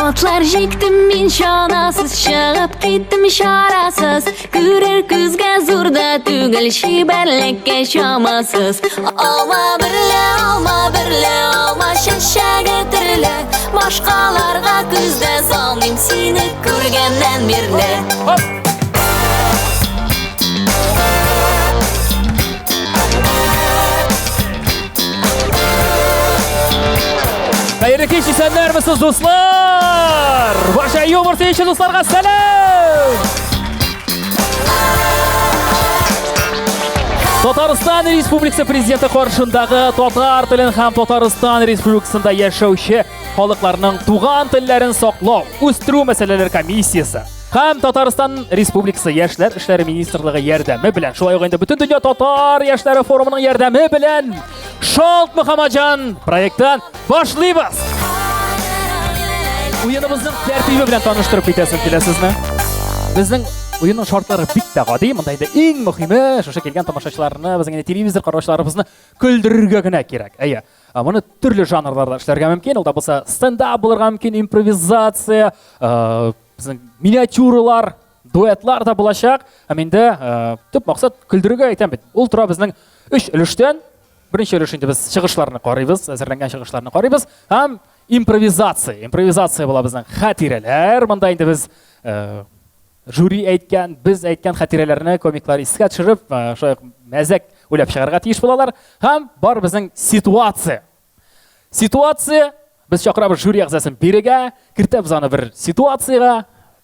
Атлар җиктем мин чанасыз, чыгып киттем чарасыз. Күрер күзгә зур да түгел, чибәрлеккә чамасыз. Алма берлә, алма берлә, алма чәчәге төрле. Башкаларга күз дә салмыйм сине күргәннән бирле. Хәерле кич, исәннәрмесез, дуслар! Барча юмор сөюче дусларга сәлам! Татарстан Республикасы Президенты каршындагы татар телен һәм Татарстан Республикасында яшәүче халыкларның туган телләрен саклау, үстерү мәсьәләләре комиссиясе һәм Татарстан Республикасы Яшьләр эшләре министрлыгы ярдәме белән, шулай ук инде Бөтендөнья татар яшьләре форумының ярдәме белән Шалт Мөхәммәтҗан проектын башлыйбыз. Уеныбызның тәртибе белән таныштырып китәсем килә сезне. Безнең уенның шартлары бик тә гади. Монда инде иң мөһиме шушы килгән тамашачыларны, безнең инде телевизор караучыларыбызны көлдерергә генә кирәк. Әйе. Моны төрле жанрларда эшләргә мөмкин. Ул да булса стендап булырга мөмкин, импровизация, безнең миниатюралар, дуэтлар да булачак. Һәм инде төп максат көлдерергә әйтәм бит. Ул тора безнең өч өлештән. Беренче өлеш инде без чыгышларны карыйбыз, әзерләнгән чыгышларны карыйбыз һәм импровизация. Импровизация була безнең хатирәләр. Монда инде без жюри әйткән, без әйткән хатирәләрне комиклар искә төшереп, шулай ук мәзәк уйлап чыгарга тиеш булалар. Һәм бар безнең ситуация. Ситуация, без чакырабыз жюри әгъзасын бирегә, кертәбез аны бер ситуациягә,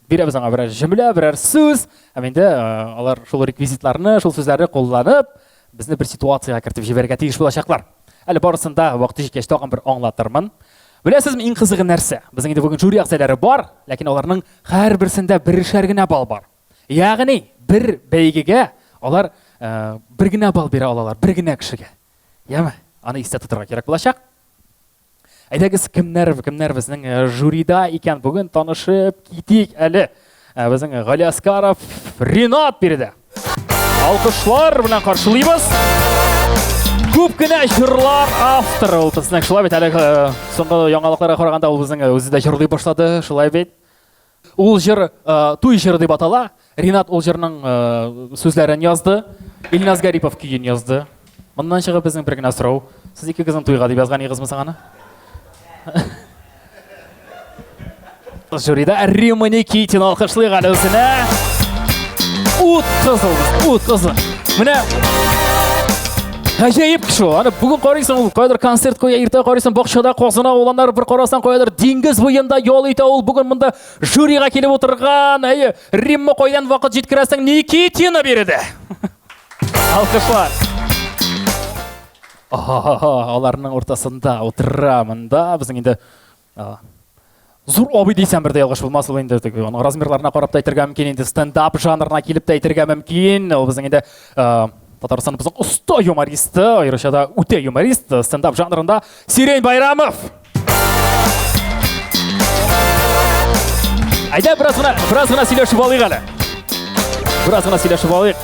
бирәбез аңа берәр җөмлә, берәр сүз, һәм инде алар шул реквизитларны, шул сүзләрне кулланып, безне бер ситуациягә кертеп җибәрергә тиеш булачаклар. Әле барысын да вакыты җиткәч тагын бер аңлатырмын. Беләсезме, иң кызыгы нәрсә? Безнең инде бүген жюри әгъзалары бар, ләкин аларның һәрберсендә берешәр генә балл бар. Ягъни бер бәйгегә алар бер генә балл бирә алалар, бер генә кешегә. Яме, аны истә тотарга кирәк булачак. Әйдәгез, кемнәр, кемнәр безнең э, жюрида икән бүген танышып китик әле. Э, безнең Гали Аскаров, Ринат биредә. Алкышлар белән каршылыйбыз. Күп кенә җырлар авторы ул безнең. Шулай бит әле э, соңгы яңалыкларга караганда ул безнең үзе дә җырлый башлады, шулай бит. Ул җыр Туй җыры дип атала. Ринат ул җырның сүзләрен язды. Илназ Гарипов көен язды. Моннан чыгып безнең бер генә сорау. Сез икегезнең туйга дип язган идегезме соң аны? Жюрида Римма Никитина алкышлыйк әле үзенә. Ут кызыл, ут кызы. Менә Гаҗәеп кеше ул. Аны бүген карыйсың, ул кайдыр концерт куя, иртә карыйсың, бакчада казына ул, аннары бер карасаң, каядыр диңгез буенда ял итә ул. Бүген монда жюрига килеп утырган. Әйе, Римма кайдан вакыт җиткерәсең? Никитина биредә. Алкышлар. Аларның уртасында утыра монда безнең инде Зур абый дисәм бер дә ялгыш булмас, ул инде теге аның размерларына карап та әйтергә мөмкин, инде стендап жанрына килеп тә әйтергә мөмкин. Ул безнең инде Татарстаныбызның оста юмористы, аеруча да үтә юморист стендап жанрында Сирень Байрамов. Әйдә, бераз гына, бераз гына сөйләшеп алыйк әле. Бераз гына сөйләшеп алыйк.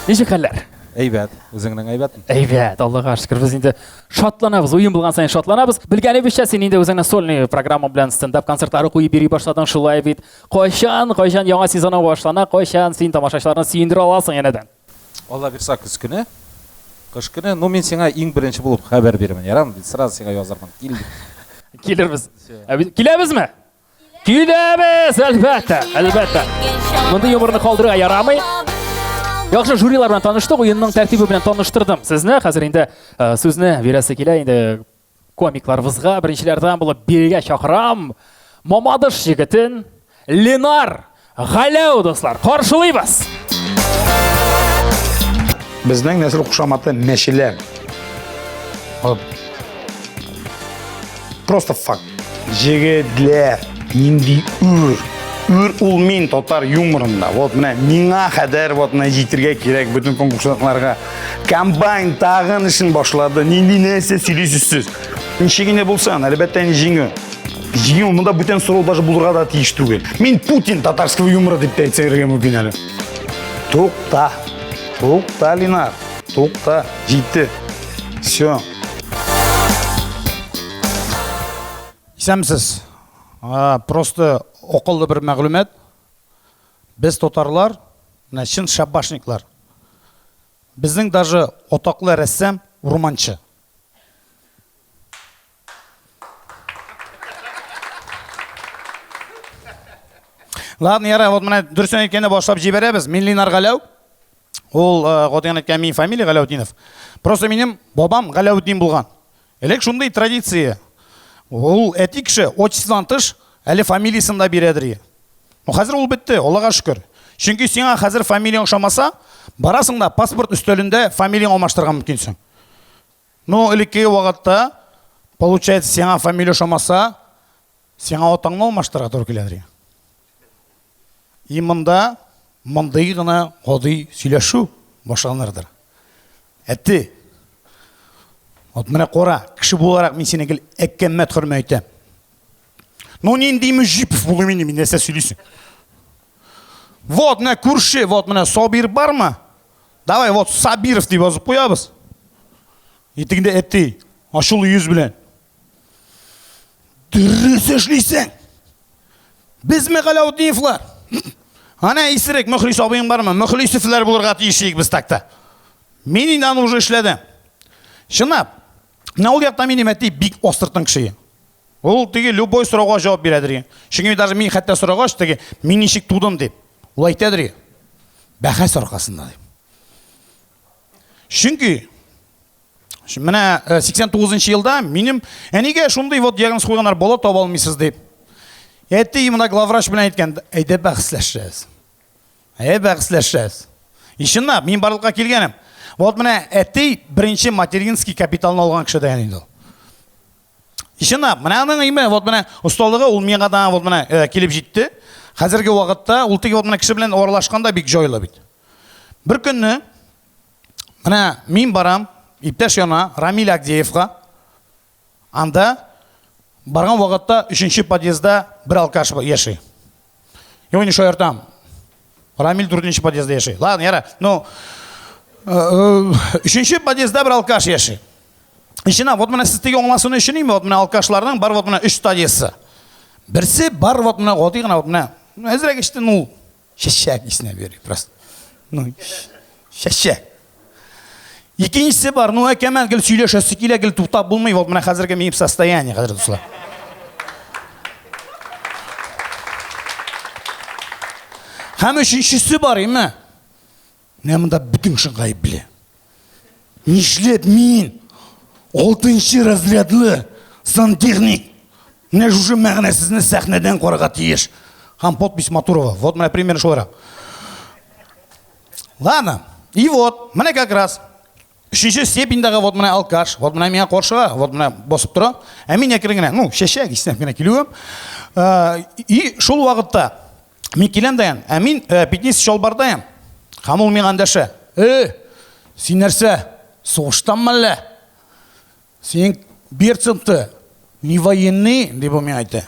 Ничек хәлләр? Әйбәт, үзеңнең әйбәтме? Әйбәт, Аллага шөкер, без инде шатланабыз, уен булган саен шатланабыз. Белгәнебезчә, син инде үзеңнең сольный программа белән стендап концертлары куеп йөри башладың, шулай бит. Кайчан, кайчан яңа сезоның башлана, кайчан син тамашачыларны сөендерә аласың янәдән? Алла бирса, көз көне, кыш көне, ну мин сиңа иң беренче булып хәбәр бирермен, ярармы? Мин сразу сиңа язармын, кил дип. Килербез. Ә без киләбезме? Киләбез, әлбәттә, әлбәттә. Мондый юморны калдырырга ярамый. Яхшы, жюрилар белән таныштык, уенның тәртибе белән таныштырдым сезне. Хәзер инде э, сүзне бирәсе килә инде комикларыбызга. Беренчеләрдән булып бирегә чакырам. Мамадыш егетен Ленар Галәү, дуслар, каршылыйбыз. Безнең нәсел кушаматы мәчеләр. Вот. Просто факт. Җегетләр, нинди үр. Үр ул мин татар юморында. Вот менә миңа хәдәр вот менә җитергә кирәк бөтен конкурсантларга. Комбайн тагын эшен башлады. Нинди нәрсә сөйлисез сез? Ничек инде булсын, әлбәттә, инде җиңү. Җиңү монда бүтән сорау даже булырга да тиеш түгел. Мин Путин татарского юмора дип тә әйтсәгергә мөмкин әле. Тукта. Тукта, Ленар. Тукта. Җитте. Все. Исәнмесез. Просто акыллы бер мәгълүмат. Без татарлар, менә чын шабашниклар. Безнең даже атаклы рәссам урманчы. Ладно, ярай, вот менә дөресен әйткәндә башлап җибәрәбез. Мин Ленар Галәү. Ул э, гади әйткән мин фамилия Галәүдинов. Просто минем бабам Галәүдин булган. Элек шундый традиция. Ул әти кеше отчестводан тыш әле фамилиясен дә бирәдер. Ну хәзер ул бетте, Аллага шөкер. Чөнки сиңа хәзер фамилияң ошамаса, барасың да паспорт өстәлендә фамилияң алмаштырырга мөмкинсең. Ну, элеккеге вакытта, получается, сиңа фамилия ошамаса, сиңа атаңны алмаштырырга туры киләдер. И монда мондый гына гади сөйләшү башланырдыр. Әти, вот менә кара, кеше буларак мин сине гел әкәмәт хөрмәт итәм. Ну нинди Мөҗипов булыйм инде, мин нәрсә сөйлисең? Вот менә күрше, вот менә Сабир бармы? Давай, вот Сабиров дип язып куябыз. И тегендә әти, ачулы йөз белән. Дөрес эшлисең. Безме Галәүдиевлар? Ана исерек Мөхлис абыең бармы? Мөхлисовлар булырга тиеш идек без такта. Мин инде аны уже эшләдем. Чынлап, менә ул якта минем әти бик астыртын кеше. Ул теге любой сорауга җавап бирәдер. Чөнки даже мин хәтта сорагач, теге мин ничек тудым дип, ул әйтәдер. Бәхәс аркасында дип. Чөнки менә 89 э, елда минем әнигә шундый вот диагноз куйганнар, бала таба алмыйсыз дип. Әти менә главврач белән әйткән, әйдә бәхәсләшәбез. Әйдә бәхәсләшәбез. И чынлап, мин барлыкка килгәнем. Вот менә әти беренче материнский капиталны алган кеше дигән инде ул. Чынлап, менә аның име, вот менә осталыгы ул миңа да вот менә э, килеп җитте. Хәзерге вакытта ул теге вот менә кеше белән аралашканда бик җайлы бит. Бер көнне менә мин барам иптәш яна Рамиль Агдеевка. Анда барган вакытта өченче подъездда бер алкаш яши. Юк, инде шаяртам. Рамиль дүртенче подъездда яши. Ладно, яра. Ну, э, э, өченче подъездда бер алкаш яши. Ишена, вот менә сез теге аңласын өчен инде, вот менә алкашларның бар вот менә өч стадиясе. Берсе бар вот менә гади гына вот менә әзрәк эчте, ну, чәчәк исенә бери просто. Ну, чәчәк. Икенчесе бар, ну, әкәмәт гел сөйләшәсе килә, гел туктап булмый, вот менә хәзерге минем состояние, хәзер дуслар. Һәм өченчесе бар, име? Менә монда бөтен кеше гаепле. Нишләп мин алтынчы разрядлы сантехник менә шушы мәгънәсезне сәхнәдән карарга тиеш? Һәм подпись Матурова. Вот менә примерно шулайрак. Ладно. И вот, менә как раз өченче степеньдәге вот менә алкаш, вот менә миңа каршыга, вот менә басып тора. Ә мин әкрен генә, ну, чәчәк иснәп кенә килүем. И шул вакытта Мин киләм дә, ә мин э, пятница чалбардаем. Һәм ул миңа эндәшә. Э, син нәрсә, сугыштанмы әллә? Син берценты, не военный, дип ул миңа әйтә.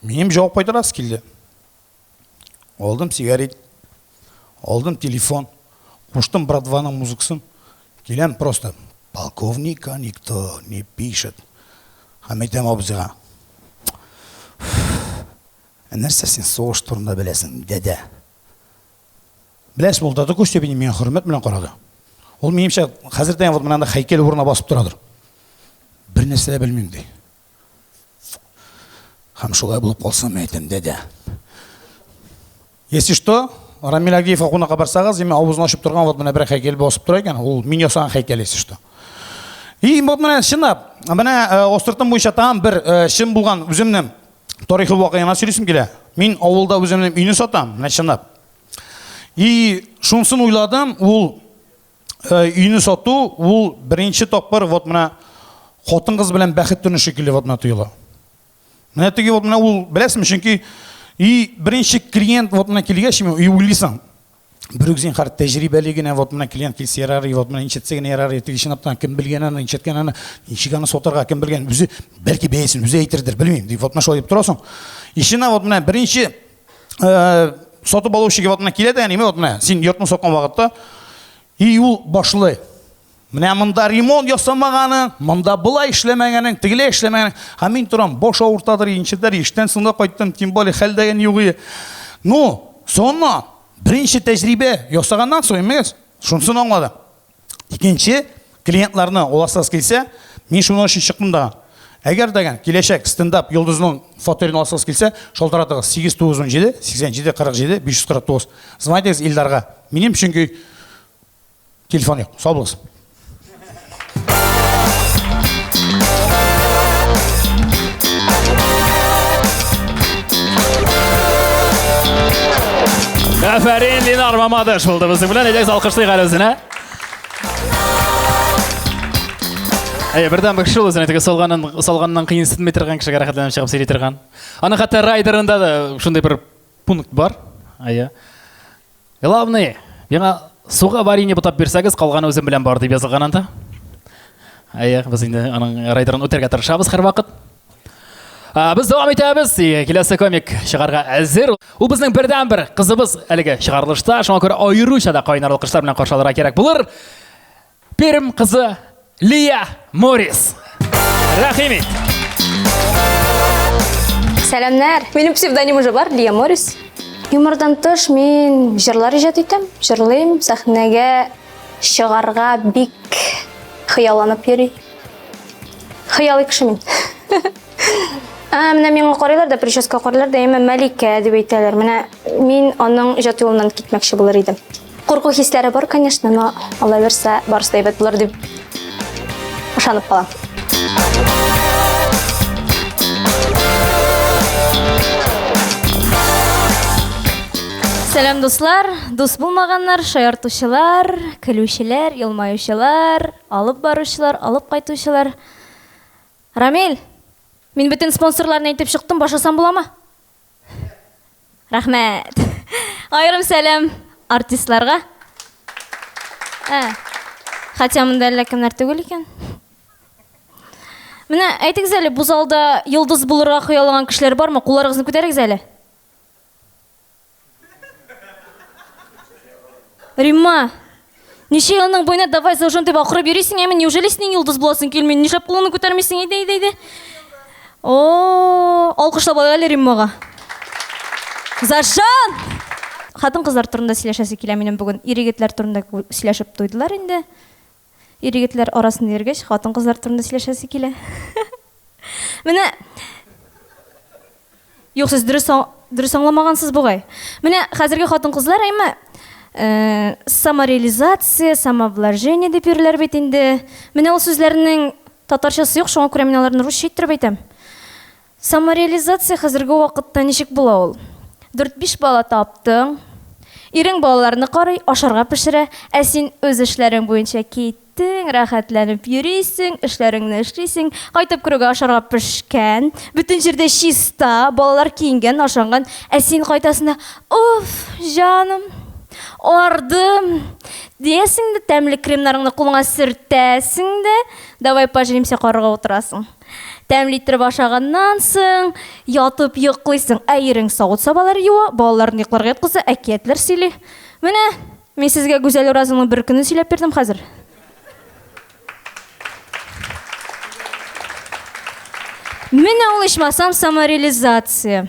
Минем җавап кайтарасы килде. Алдым сигарет, алдым телефон, куштым Брат 2-ның музыкасын. Киләм просто. Полковника никто не пишет. Һәм әйтәм абзыйга. Ә нәрсә син сугыш турында беләсең, дәдә? Беләсең, ул до такой степени миңа хөрмәт белән карады. Ул минемчә, хәзер дә вот менә анда һәйкәл урынына басып торадыр. Бер нәрсә дә белмим, ди. Һәм шулай булып калсын, мин әйтәм, дәдә. Если что, Рамиль Агеевка кунакка барсагыз, именно авызын ачып торган вот менә бер һәйкәл басып тора икән, ул мин ясаган һәйкәл, если что. И вот менә чынлап, менә э, остыртым буенча тагын бер э, чын булган үземнең тарихи вакыйганы сөйлисем килә. Мин авылда үземнең өйне сатам, менә чынлап. И шунысын уйладым, ул э, өйне сату, ул беренче тапкыр вот менә хатын-кыз белән бәхет төне шикелле вот менә тоела. Менә теге вот менә ул беләсеңме, чөнки и беренче клиент вот менә килгәч, и уйлыйсың, берүк зинһар тәҗрибәле генә вот менә клиент килсә ярар, и вот менә ничәтсә генә ярар, и теге чынлап та кем белгән аны, ничәткән аны, ничек аны сатарга, кем белгән, үзе бәлки бәясен үзе әйтердер, белмим, дип вот менә шулай дип торасың. И чынлап вот менә беренче э, сатып алучы вот менә килә дә, әниме, вот менә син йортны саткан вакытта, и ул башлый. Менә монда ремонт ясамаганың, монда болай эшләмәгәнең, тегеләй эшләмәгәнең. Һәм мин торам, баш авыртадыр, ничектер, эштән соң да кайттым, тем более хәл дәген юк иде. Ну, соңыннан, беренче тәҗрибә ясаганнан соң, имегез, шунысын аңладым. Икенче, клиентларны аласыгыз килсә, мин шуның өчен чыктым да. Әгәр дәгән киләчәк стендап йолдызының фатирын аласыгыз килсә, шалтыратыгыз 8 917 87 47 549. Звонитегез Илдарга. Минем чөнки телефон юк. Сау булыгыз. Афәрин, Ленар Мамадыш булды безнең белән. Әйдәгез алкышлыйк әле үзенә. Әйе, бердән бер шул үзенә теге салганын салганнан кыенсынмый торган кешегә рәхәтләнеп чыгып сөйли торган. Аның хәтта райдерында да шундый бер пункт бар. Әйе. Главный, миңа суга варенье бутап бирсәгез, калганы үзем белән бар дип язылган анда. Әйе, без инде аның райдерын үтәргә тырышабыз һәрвакыт. Без дәвам итәбез. Киләсе комик чыгарга әзер. Ул безнең бердәнбер кызыбыз әлеге чыгарылышта. Шуңа күрә аеруча да кайнар алкышлар белән каршы алырга кирәк булыр. Пермь кызы Лия Морис. Рәхим ит. Сәламнәр. Минем псевдоним уже бар, Лия Морис. Юмордан тыш мин җырлар иҗат итәм, җырлыйм, сәхнәгә чыгарга бик хыялланып йөри. Хыялый кеше мин. Ә, менә миңа карыйлар да, прическа карыйлар да, әмма Мәликә дип әйтәләр. Менә мин аның иҗат юлыннан китмәкче булыр идем. Курку хисләре бар, конечно, но Алла бирсә, барысы да әйбәт булыр дип ышанып калам. Сәлам, дуслар, дус булмаганнар, шаяртучылар, көлүчеләр, елмаючылар, алып баручылар, алып кайтучылар. Рамил, мин бөтен спонсорларны әйтеп чыктым, башласам буламы? Рәхмәт. Аерым сәлам артистларга. Ә, хотя монда әллә кемнәр түгел икән. Менә әйтегез әле, бу залда йолдыз булырга хыялланган кешеләр бармы? Кулларыгызны күтәрегез әле. Римма, ничә елның буена давай зажжем дип акырып йөрисең, әмма неужели синең йолдыз буласың килми? Нишләп кулыңны күтәрмисең? Әйдә, әйдә, әйдә. О, алкышлап алыйк әле Риммага. Зажжем! Хатын-кызлар турында сөйләшәсе килә минем бүген. Ир-егетләр турында сөйләшеп туйдылар инде. Ир-егетләр арасында йөргәч, хатын-кызлар турында сөйләшәсе килә. Менә Юк, сез дөрес дөрес аңламагансыз бугай. Менә хәзерге хатын-кызлар әйме э, самореализация, самовложение дип йөриләр бит инде. Менә ул сүзләрнең татарчасы юк, шуңа күрә мин аларны русча иттереп әйтәм. Самореализация хәзерге вакытта ничек була ул? Дүрт-биш бала таптың, ирең балаларны карый, ашарга пешерә, ә син үз эшләрең буенча киттең, рәхәтләнеп йөрисең, эшләреңне эшлисең, кайтып керүгә ашарга пешкән, бөтен җирдә чиста, балалар киенгән, ашанган, ә син кайтасың да, уф, җаным, ардым, диясең дә, тәмле кремнарыңны кулыңа сөртәсең дә, давай поженимся карарга утырасың. Тәмле иттереп ашаганнан соң, ятып йоклыйсың. Ә ирең савыт-сабалар юа, балаларны йокларга яткыза, әкиятләр сөйли. Менә, мин сезгә Гүзәл Уразованың бер көнен сөйләп бирдем хәзер. Менә ул ичмасам самореализация.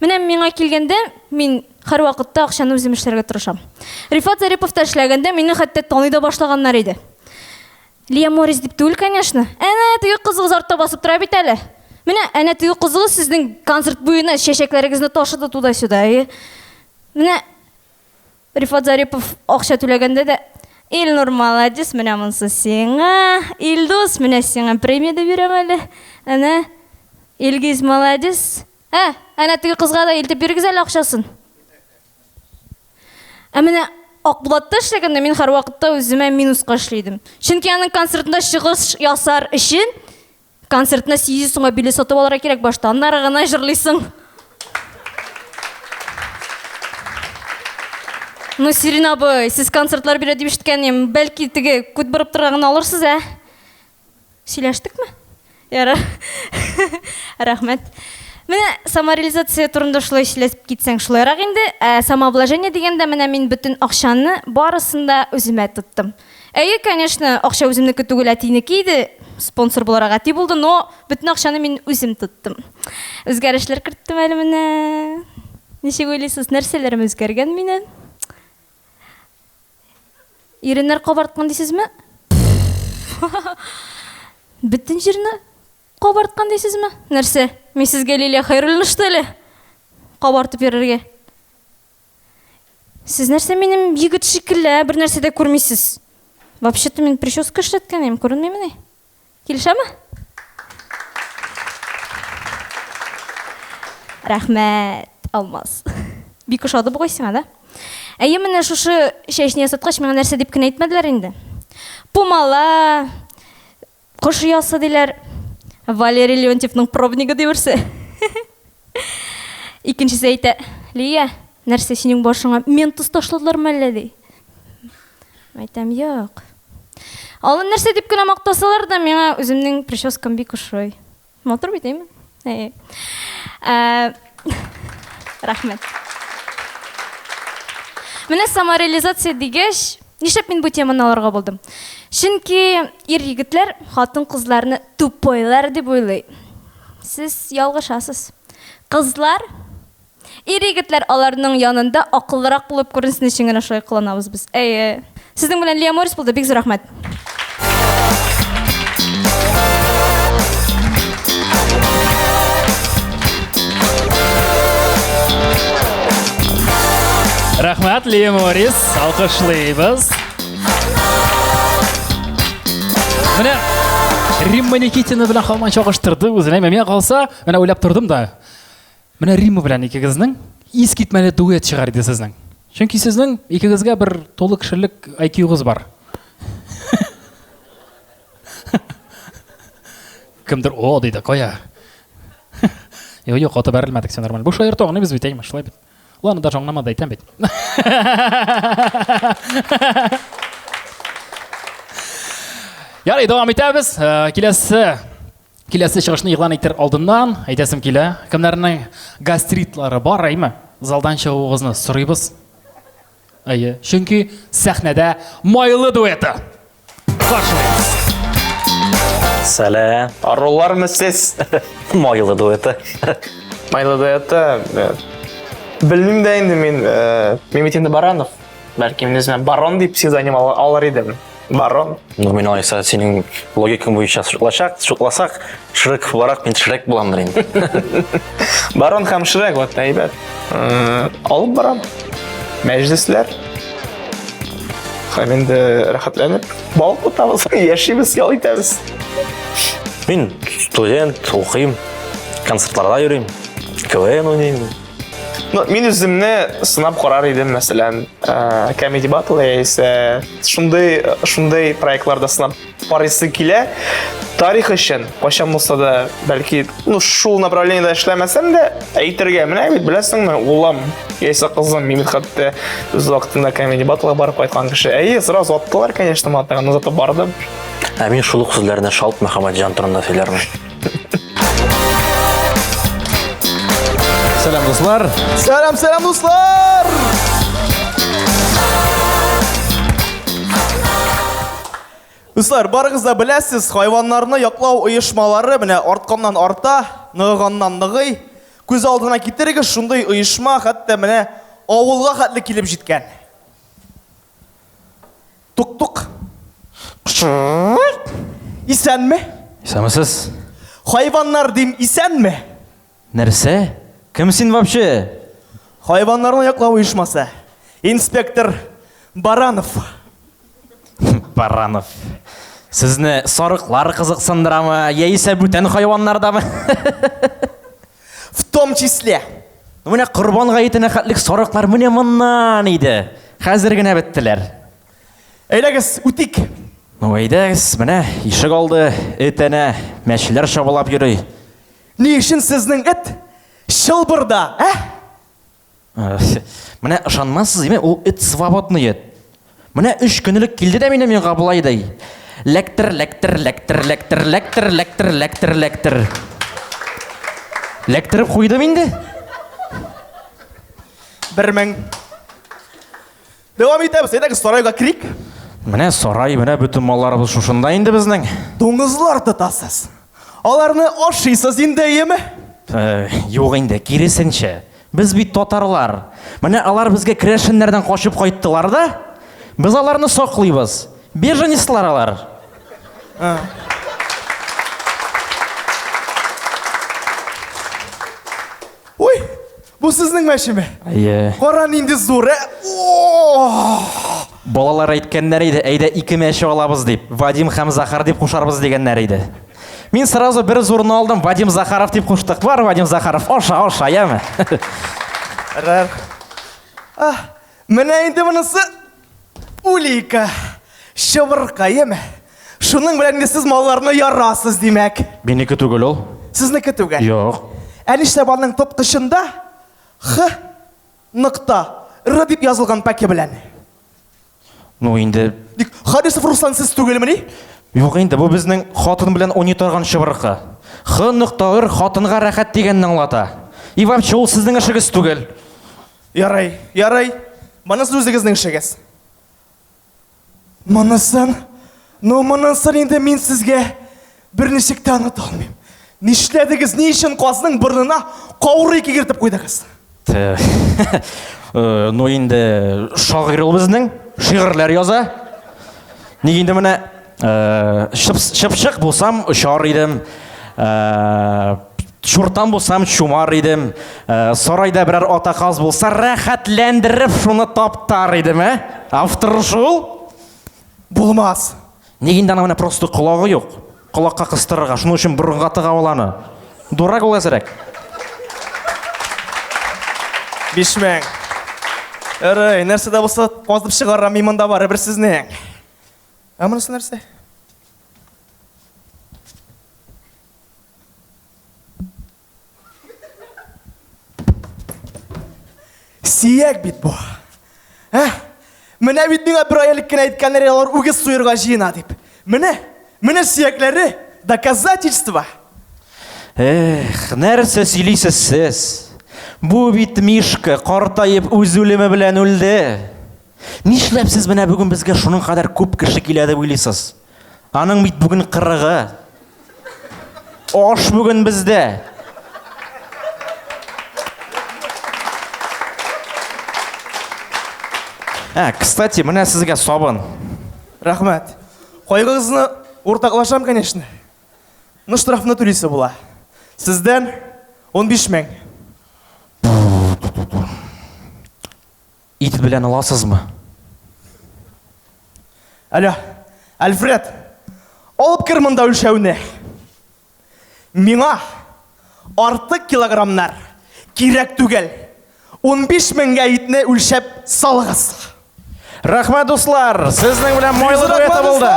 Менә миңа килгәндә, мин һәрвакытта акчаны үзем эшләргә тырышам. Рифат Зариповта эшләгәндә мине хәтта таный да башлаганнар иде. Лия Морис дип түгел, конечно. Әнә теге кызыгыз артта басып тора бит әле. Менә әнә теге кызыгыз сезнең концерт буена чәчәкләрегезне ташыды туда-сюда. Әйе. Менә Рифат Зарипов акча түләгәндә дә Илнур молодец, менә монысы сиңа. Илдус, менә сиңа премия дә бирәм әле. Әнә Илгиз молодец. Ә, әнә теге кызга да илтеп бирегез әле акчасын. Ә менә Акбулатта эшләгәндә мин һәрвакытта үземә минуска эшли идем. Чөнки аның концертында чыгыш ясар өчен концертына 800 сумга билет сатып алырга кирәк башта, аннары гына җырлыйсың. Ну, Сирин абый, сез концертлар бирә дип ишеткән идем. Бәлки теге күт борып торган гына алырсыз, ә? Сөйләштекме? Ярар. Рәхмәт. Менә самореализация турында шулай сөйләп китсәң шулайрак инде. Ә самообложение дигәндә менә мин бөтен акчаны барысын да үземә тоттым. Әйе, конечно, акча үземнеке түгел, әтинеке иде. Спонсор буларак әти булды, но бөтен акчаны мин үзем тоттым. Үзгәрешләр керттем әле менә. Ничек уйлыйсыз, нәрсәләрем үзгәргән минем? Иреннәр кабарткан дисезме? Бөтен җирне кабарткан дисезме? Нәрсә, мин сезгә Лилия Хәйруллина что ли? Кабартып йөрергә. Сез нәрсә минем егет шикелле, ә? Бер нәрсә дә күрмисез. Вообще-то мин прическа эшләткән идем, күренмимени? Килешәме? Рәхмәт, Алмаз. Бик ошады бугай сиңа, да? Әйе, менә шушы чәчне ясаткач, миңа нәрсә дип кенә әйтмәделәр инде. Пумала, кош оясы диләр. Валерий Леонтьевның пробнигы ди берсе. Икенчесе әйтә, Лия, нәрсә синең башыңа ментос ташладылармы әллә ди. Әйтәм, юк. Алын нәрсә дип кенә мактасалар да, миңа үземнең прическам бик ошый. Матур бит, әйме? Әйе. Ә, рәхмәт. Менә самореализация дигәч, нишләп мин бу теманы алырга булдым? Чөнки ир-егетләр хатын-кызларны тупойлар дип уйлый. Сез ялгышасыз. Кызлар Ир-егетләр аларның янында акыллырак булып күренсен өчен генә шулай кыланабыз без. Әйе. Сезнең белән Лия Морис булды. Бик зур рәхмәт. Рәхмәт, Лия Морис. Алкышлыйбыз. Менә Римма Никитина белән һаман чагыштырды үзен. Әмма миңа калса, менә уйлап тордым да. Менә Римма белән икегезнең искитмәле дуэт чыгар иде сезнең. Чөнки сезнең икегезгә бер тулы кешелек IQ-гыз бар. Кемдер о диде, кая? Юк, юк, аты бәрелмәдек, все нормально. Бу шаярту аңлыйбыз бит, әйме, шулай бит. Ул аны даже аңламады, әйтәм бит. Ярый, дәвам итәбез. Э, киләсе Киләсе чыгышны игълан итер алдыннан әйтәсем килә, кемнәрнең гастритлары бар, әйме? Залдан чыгуыгызны сорыйбыз. Әйе, чөнки сәхнәдә майлы дуэты. Каршылыйбыз. Сәлам. Арулармы сез? Майлы дуэты. Майлы дуэты. Э, белмим дә инде мин, э, мин бит инде Баранов. Бәлки мин үземә барон дип псевдоним алыр идем. Барон. Ну, мин алайса синең логикаң буенча шутлашак, шутласак, Шрек буларак мин Шрек буламдыр инде. Барон һәм Шрек, вот әйбәт. Э, алып барам. Мәҗлесләр. Һәм инде рәхәтләнеп балык тотабыз, яшибез, ял итәбез. Мин студент, укыйм, концертларда йөрим, КВН уйныйм. Ну, мин үземне сынап карар идем, мәсәлән, э, Comedy Battle яисә шундый шундый проектларда сынап карыйсы килә. Тарих өчен, кайчан булса да, бәлки, ну, шул направлениедә эшләмәсәм дә, әйтергә, менә бит беләсеңме, улым, яисә кызым, мин бит хәтта үз вакытында Comedy Battle-га барып кайткан кеше. Әйе, сразу аттылар, конечно, матагын, но зато бардым. Ә мин шул ук сүзләрне Шалт Мөхәммәтҗан турында сөйләрмен. Сәлам, дуслар. Сәлам, сәлам, дуслар! Дуслар, барыгыз да беләсез, хайваннарны яклау оешмалары менә артканнан арта, ныгыганнан ныгый. Күз алдына китерегез, шундый оешма хәтта менә авылга хәтле килеп җиткән. Тук-тук. Исәнме? Исәнмесез. Хайваннар дим, исәнме? Нәрсә? Кем син вообще? Хайваннарны яклау оешмасы. Инспектор Баранов. Баранов. Сезне сарыклар кызыксындырамы, яисә бүтән хайваннар дамы? В том числе. Ну, менә Корбан гаетенә хәтлек сарыклар менә моннан иде. Хәзер генә беттеләр. Әйдәгез, үтик. Ну, әйдәгез, менә ишек алды, эт әнә, мәчеләр чабалап йөри. Ни өчен сезнең эт чылбырда, ә? Менә ышанмассыз, димә, ул эт свободный эт. Менә өч көн элек килде дә мине миңа болай ди. Ләктер, ләктер, ләктер, ләктер, ләктер, ләктер, ләктер, ләктер. Ләктереп куйдым инде. 1000. Дәвам итәбез. Әйдәгез, сарайга керик. Менә сарай, менә бөтен малларыбыз шушында инде безнең. Дуңгызлар тотасыз. Аларны ашыйсыз инде, әйеме? Э, юк инде, киресенчә. Без бит татарлар. Менә алар безгә керәшеннәрдән качып кайттылар да, без аларны саклыйбыз. Беженецлар алар. Ой, бу сезнең мәчеме? Әйе. Кара нинди зур, ә? О! Балалар әйткәннәр иде, әйдә ике мәче алабыз дип. Вадим һәм Захар дип кушарбыз дигәннәр иде. Мин сразу бер зурны алдым, Вадим Захаров дип куштык. Бар, Вадим Захаров, аша, аша, яме. Рар. А, менә инде монысы улика. Чыбырка, яме. Шуның белән инде сез малларны ярасыз, димәк. Минеке түгел ул. Сезнеке түгел. Юк. Ә нишләп аның тоткычында Х нокта Р дип язылган пәке белән? Ну инде. Ник Харисов Руслан сез түгелмени? Юк инде, бу безнең хатын белән уйный торган чыбыркы. Х нокта Р хатынга рәхәт дигәнне аңлата. И вообще ул сезнең эшегез түгел. Ярый, ярый. Монысы үзегезнең эшегез. Монысын, ну монысын инде мин сезгә берничек тә оныта алмыйм. Нишләдегез, ни өчен казның борынына каурый кигертеп куйдыгыз? Э, ну инде шагыйрь ул безнең, шигырьләр яза. Ник инде менә э, чыпчык булсам очар идем, э, чуртан булсам чумар идем, сарайда берәр ата каз булса рәхәтләндереп шуны таптар идем, ә? Автор шул. Булмас. Ник инде аның менә просто колагы юк. Колакка кыстырырга, шуның өчен борынга тыга ул аны. Дурак ул әзрәк. 5000. Ярый, нәрсә дә булса казып чыгарам мин монда барыбер сезнең. Ә монысы нәрсә? Сөяк бит бу. Ә? Менә бит миңа бер ай элек кенә әйткәннәр, алар үгез суерга җыена дип. Менә, менә сөякләре, доказательство. Эх, нәрсә сөйлисез сез? Бу бит Мишка картаеп үз үлеме белән үлде. Нишләп сез менә бүген безгә шуның кадәр күп кеше килә дип уйлыйсыз? Аның бит бүген кырыгы. Аш бүген бездә. Ә, кстати, менә сезгә сабын. Рәхмәт. Кайгыгызны уртаклашам, конечно. Но штрафны түлисе була. Сездән 15 мең. Ит белән аласызмы? Алло, Альфред, алып кер монда үлчәүне. Миңа артык килограммнар кирәк түгел. 15 меңгә итне үлчәп салыгыз. Рәхмәт, дуслар! Сезнең белән майлы дуэты булды.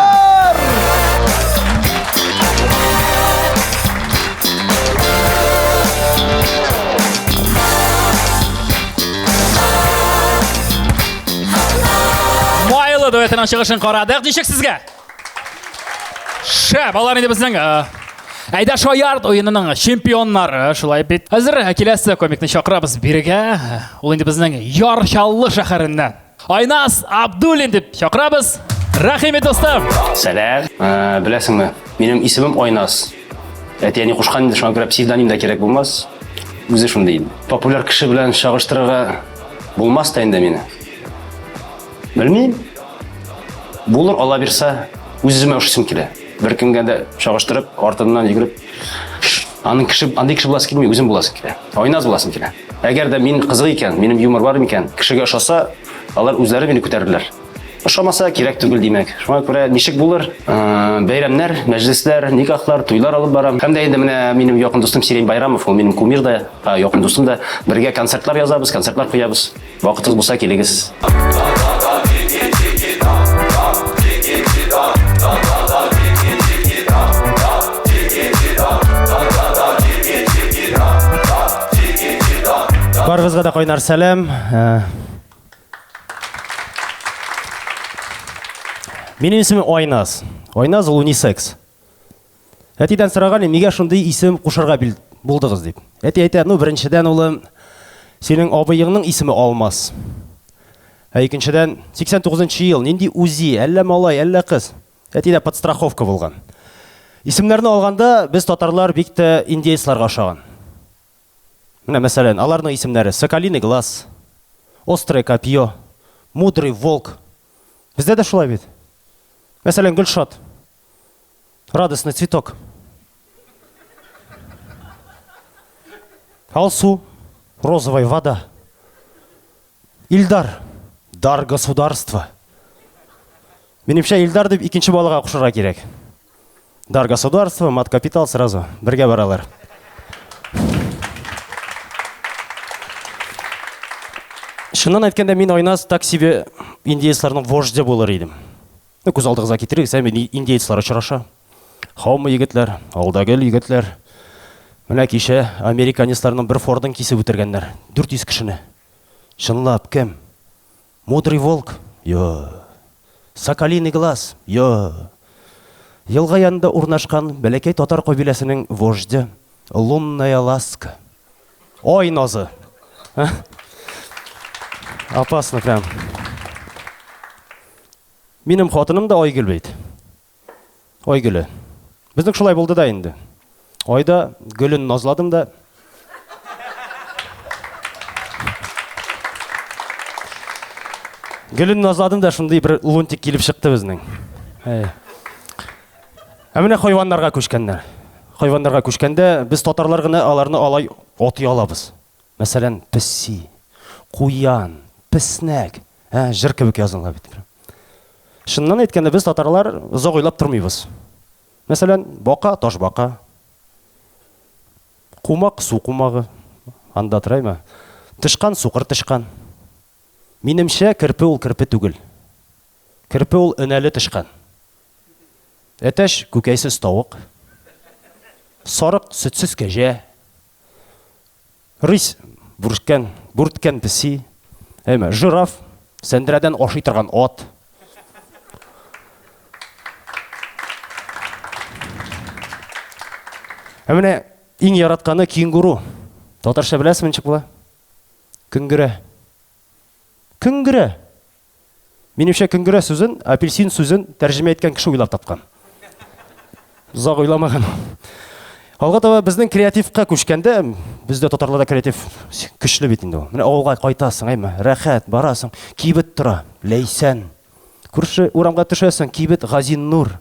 Майлы дуэтының чыгышын карадык. Ничек сезгә? Шәп, алар инде безнең э, Әйдә шаярт уенының чемпионнары, шулай бит. Хәзер киләсе комикны чакырабыз бирегә. Ул инде безнең Яр Чаллы шәһәреннән. Айназ Абдуллин дип чакырабыз. Рәхим ит, дустым. Сәлам. Э, беләсеңме, минем исемем Айназ. Әти-әни кушкан инде, шуңа күрә псевдоним да кирәк булмас. Үзе шундый инде. Популяр кеше белән чагыштырырга булмас та инде мине. Белмим. Булыр, Алла бирса, үз-үземә ошыйсым килә. Беркемгә дә чагыштырып, артыннан йөгереп, аның кеше, андый кеше буласы килми, үзем буласым килә. Айназ буласым килә. Әгәр дә мин кызык икән, минем юмор бар микән, кешегә ошаса, алар үзләре мине күтәрерләр. Ошамаса, кирәк түгел, димәк. Шуңа күрә ничек булыр? Э, бәйрәмнәр, мәҗлесләр, никахлар, туйлар алып барам. Һәм дә инде менә минем якын дустым Сирень Байрамов, ул минем кумир да, якын дустым да. Бергә концертлар язабыз, концертлар куябыз. Вакытыгыз булса килегез. Барыгызга да кайнар сәлам. Э, минем исемем Айназ. Айназ ул унисекс. Әтидән сораган идем, нигә шундый исем кушарга булдыгыз дип. Әти әйтә, ну, беренчедән, улым, синең абыеңның исеме Алмаз. Ә икенчедән, 89 нчы ел, нинди УЗИ, әллә малай, әллә кыз. Әтидә подстраховка булган. Исемнәрне алганда, без татарлар бик тә индеецларга ошаган. Менә, мәсәлән, аларның исемнәре Соколиный глаз, Острое копье, Мудрый волк. Бездә дә шулай бит. Мәсәлән, Гөлшат. Радостный цветок. Алсу, розовая вода. Илдар, дар государства. Минемчә, Илдар дип икенче балага кушырга кирәк. Дар государства, мат капитал сразу бергә баралар. Чыннан әйткәндә, мин Айназ так себе индеецларның вожде булыр идем. Ну, күз алдыгызга китерегез, әйме, индеецлар очраша. Һаумы, егетләр, алда гел егетләр. Менә кичә американецларның бер фордын кисеп үтергәннәр. 400 кешене. Чынлап, кем? Мудрый волк? Йо. Соколиный глаз? Йо. Елга янында урнашкан бәләкәй татар кабиләсенең вожде Лунная ласка. Ой, назы. Опасно прям. Минем хатыным да Айгөл бит. Айгөле. Безнең шулай булды да инде. Айда гөлен назладым да. Гөлен назладым да шундый бер лунтик килеп чыкты безнең. Әй. Ә менә хайваннарга күчкәннәр. Хайваннарга күчкәндә без татарлар гына аларны алай атый алабыз. Мәсәлән, песи, куян, песнәк. Ә, җыр кебек языла бит. Чыннан әйткәндә, без татарлар озак уйлап тормыйбыз. Мәсәлән, бака, ташбака. Кумак, су кумагы. Анда тораймы? Тычкан, сукыр тычкан. Минемчә, керпе ул керпе түгел. Керпе ул өнәле тычкан. Әтәч, күкәйсез тавык. Сарык, сөтсез кәҗә. Рысь, бүрткән, бүрткән песи. Әйме, жираф, сәндерәдән ашый торган ат. Ә менә иң яратканы кенгуру. Татарча беләсезме ничек була? Көнгерә. Көнгерә. Минемчә, көнгерә сүзен, апельсин сүзен тәрҗемә иткән кеше уйлап тапкан. Озак уйламаган. Алга таба безнең креативка күчкәндә, бездә татарларда креатив көчле бит инде ул. Менә авылга кайтасың, әйме, рәхәт, барасың, кибет тора, Ләйсән. Күрше урамга төшәсең, кибет Газиннур.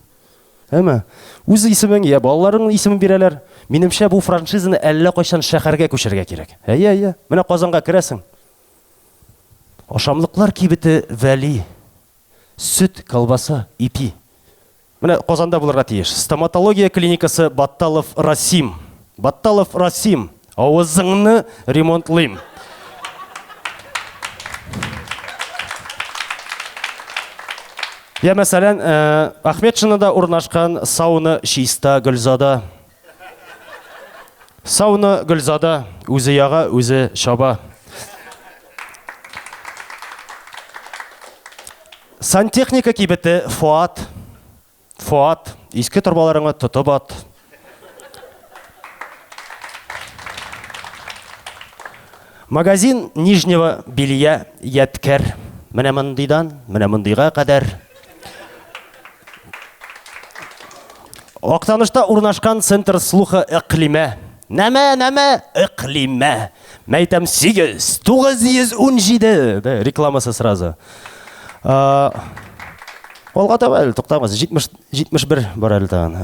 Әйме? Үз исемең, я балаларыңның исемен бирәләр. Минемчә, бу франшизаны әллә кайчан шәһәргә күчерергә кирәк. Әйе, әйе. Менә Казанга керәсең. Ашамлыклар кибете Вәли. Сөт, колбаса, ипи. Менә Казанда булырга тиеш. Стоматология клиникасы Батталов Расим. Батталов Расим. Авызыңны ремонтлыйм. Я, мәсәлән, э, Ахметшинада урнашкан сауна чиста Гөлзада. Сауна Гөлзада үзе яга, үзе чаба. Сантехника кибете Фуат. Фуат, иске торбаларыңны тотып ат. Магазин нижнего белья Ядкәр. Менә мондыйдан, менә мондыйга кадәр. Актанышта урнашкан центр слуха Иклимә. Нәмә, нәмә, Иклимә. Мәйтәм 8, 917. Да, рекламасы сразу. Алга таба әле туктамыз. 70, 71 бар әле тагын.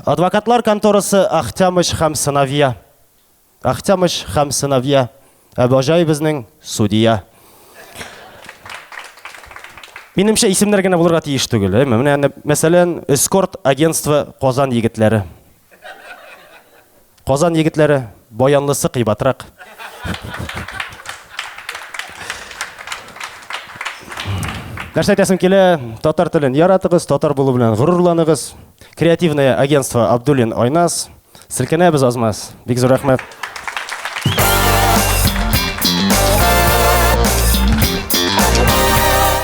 Адвокатлар конторасы Ахтямыч һәм сыновья. Ахтямыч һәм сыновья. Ә баҗай безнең судья. Минемчә, исемнәр генә булырга тиеш түгел. Әйме? Менә, мәсәлән, эскорт агентство Казан егетләре. Казан егетләре, баянлысы кыйбатрак. Нәрсә әйтәсем килә, татар телен яратыгыз, татар булу белән горурланыгыз. Креативное агентство Абдуллин Айназ. Селкенәбез азмаз. Бик зур рәхмәт.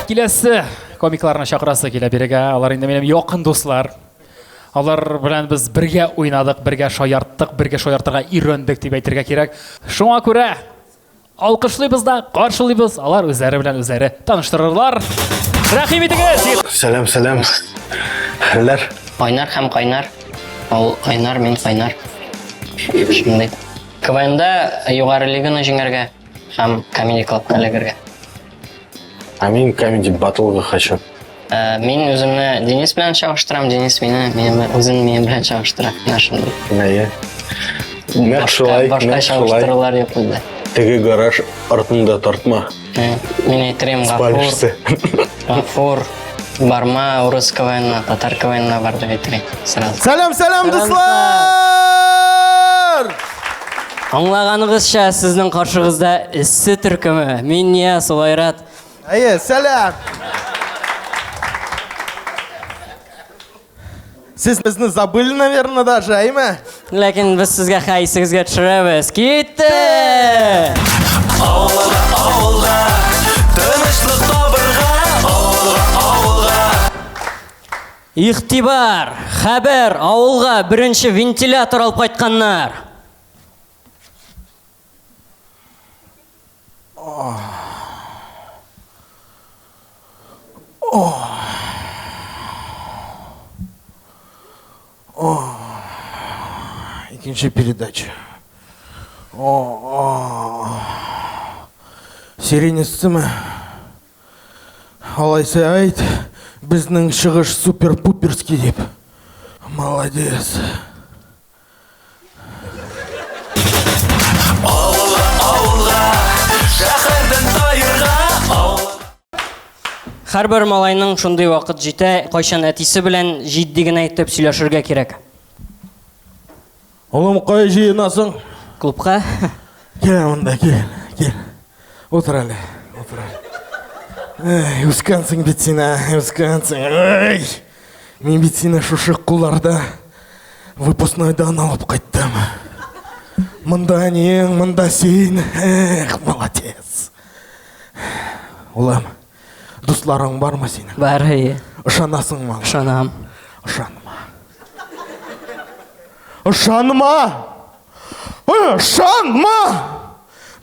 Киләсе комикларны чакырасы килә бирегә. Алар инде минем якын дуслар. Алар белән без бергә уйнадык, бергә шаярттык, бергә шаяртырга өйрәндек дип әйтергә кирәк. Шуңа күрә. Алкышлыйбыз да, каршылыйбыз, алар үзләре белән үзләре таныштырырлар. Рәхим итегез! Сәлам, сәлам. Хәлләр? Айнар һәм Кайнар. Ул Айнар, мин Кайнар. Шундый. КВНда югары лиганы җиңәргә һәм Comedy Clubка эләгергә. А мин Comedy Battle'га хочу. Э, мин үземне Денис белән чагыштырам, Денис мине, мине үзен минем белән чагыштыра. Менә шундый. Әйе. Нәкъ шулай, Башка нәкъ шулай. чагыштырулар юк бездә. Теге гараж артында тартма. Э, Мин әйтерем, Гафур, Спалишься. Гафур, барма урыс КВНна, татар КВНна бар дип әйтерем сразу. Сәлам, сәлам, дуслар! Аңлаганыгызча, сезнең каршыгызда эссе төркеме. Мин Нияз, ул Айрат. Әйе, сәлам! Сез безне забыли, наверное, даже, әйме? Ләкин без сезгә хә исегезгә төшерәбез. Китте! Авылга, авылга, тынычлык табырга, авылга, авылга. Игътибар! Хәбәр! Авылга беренче вентилятор алып кайтканнар. Икенче передача. О, Сирень өстеме? Алайса әйт, безнең чыгыш супер-пуперский дип. Молодец. Авылга, авылга, шәһәрдән таерга, Һәрбер малайның шундый вакыт җитә, кайчан әтисе белән җитди генә итеп сөйләшергә кирәк. Улым, кая җыенасың? Клубка. Кил монда, кил, кил. Утыр әле, утыр әле. Эй, үскәнсең бит син, ә, үскәнсең. Эй! Мин бит сине шушы кулларда выпускнойдан алып кайттым. Монда әниең, монда син. Эх, молодец. Улым, дусларың бармы синең? Бар, әйе. Ышанасыңмы? Ышанам. Ышанма. Ышанма! Ышанма!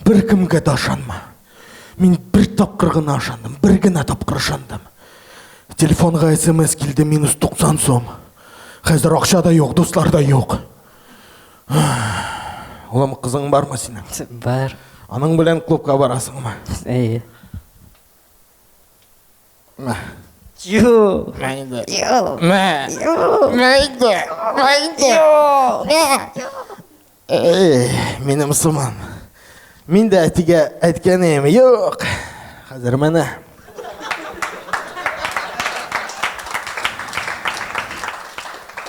Беркемгә дә ышанма. Мин бер тапкыр гына ышандым, бер генә тапкыр ышандым. Телефонга смс килде минус 90 сум. Хәзер акча да юк, дуслар да юк. Улым, кызың бармы синең? Бар. Аның белән клубка барасыңмы? Әйе. Мә. Ю. Мәйдә. Ю. Мә. Мәйдә. Мәйдә. Эй, минем сыман. Мин дә әтигә әйткәнем юк. Хәзер менә.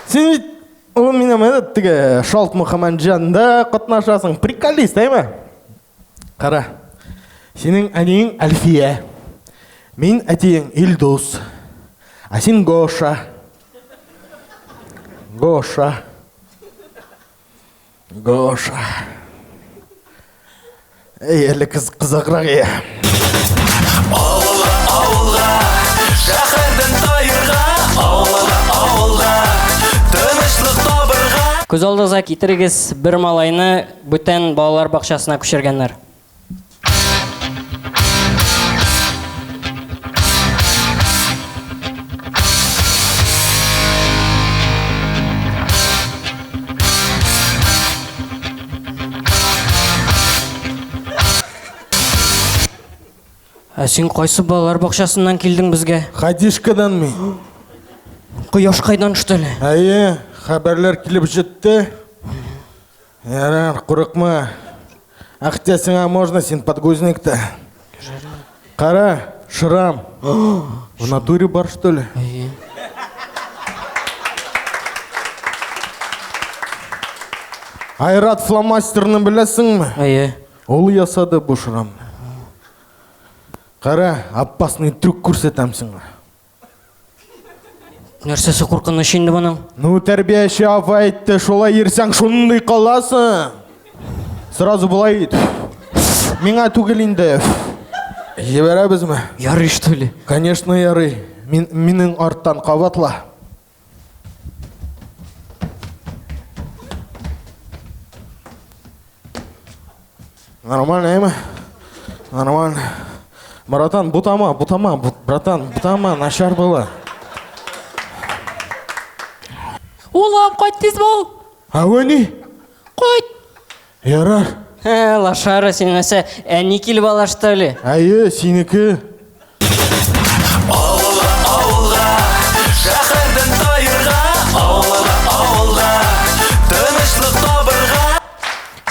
Син бит улым минем этот теге Шалт Мөхәммәтҗанда катнашасың. Приколист, әйме? Кара. Синең әниең Әлфия. Мин әтиең Илдус. Ә син Гоша. Гоша. Гоша. Эй, әле кыз кызыграк я. Авылга, авылга, шәһәрдән таерга, авылга, авылга, тынычлык табырга. Күз алдыгызга китерегез, бер малайны бүтән балалар бакчасына күчергәннәр. Ә син кайсы балалар бакчасыннан килдең безгә? Хадишкадан мин. Кояш кайдан төште әле? Әйе, хәбәрләр килеп җитте. Ярар, курыкма. Ахтя сиңа можно, син подгузник-то. Кара, шрам. В натуре бар, что ли? Айрат фломастерны беләсеңме? Әйе. Ул ясады бу шрамны. Кара, опасный трюк күрсәтәм сиңа. Нәрсәсе куркыныч инде моның? Ну, тәрбияче апа әйтте, шулай йөрсәң, шундый каласың. Сразу болай ит. Миңа түгел инде. Җибәрәбезме? Ярый, что ли? Конечно, ярый. Мин, минең арттан кабатла. Нормально, әйме? Нормально. Братан, бутама, бутама, братан, бутама, начар була. Улым, кайт тиз бул. Ә ни? Кайт. Ярар. Ә, лошара, син нәрсә, әни килеп ала, что ли? Әйе, синеке. Авылга, авылга, шәһәрдән таерга, авылга, авылга, тынычлык табырга.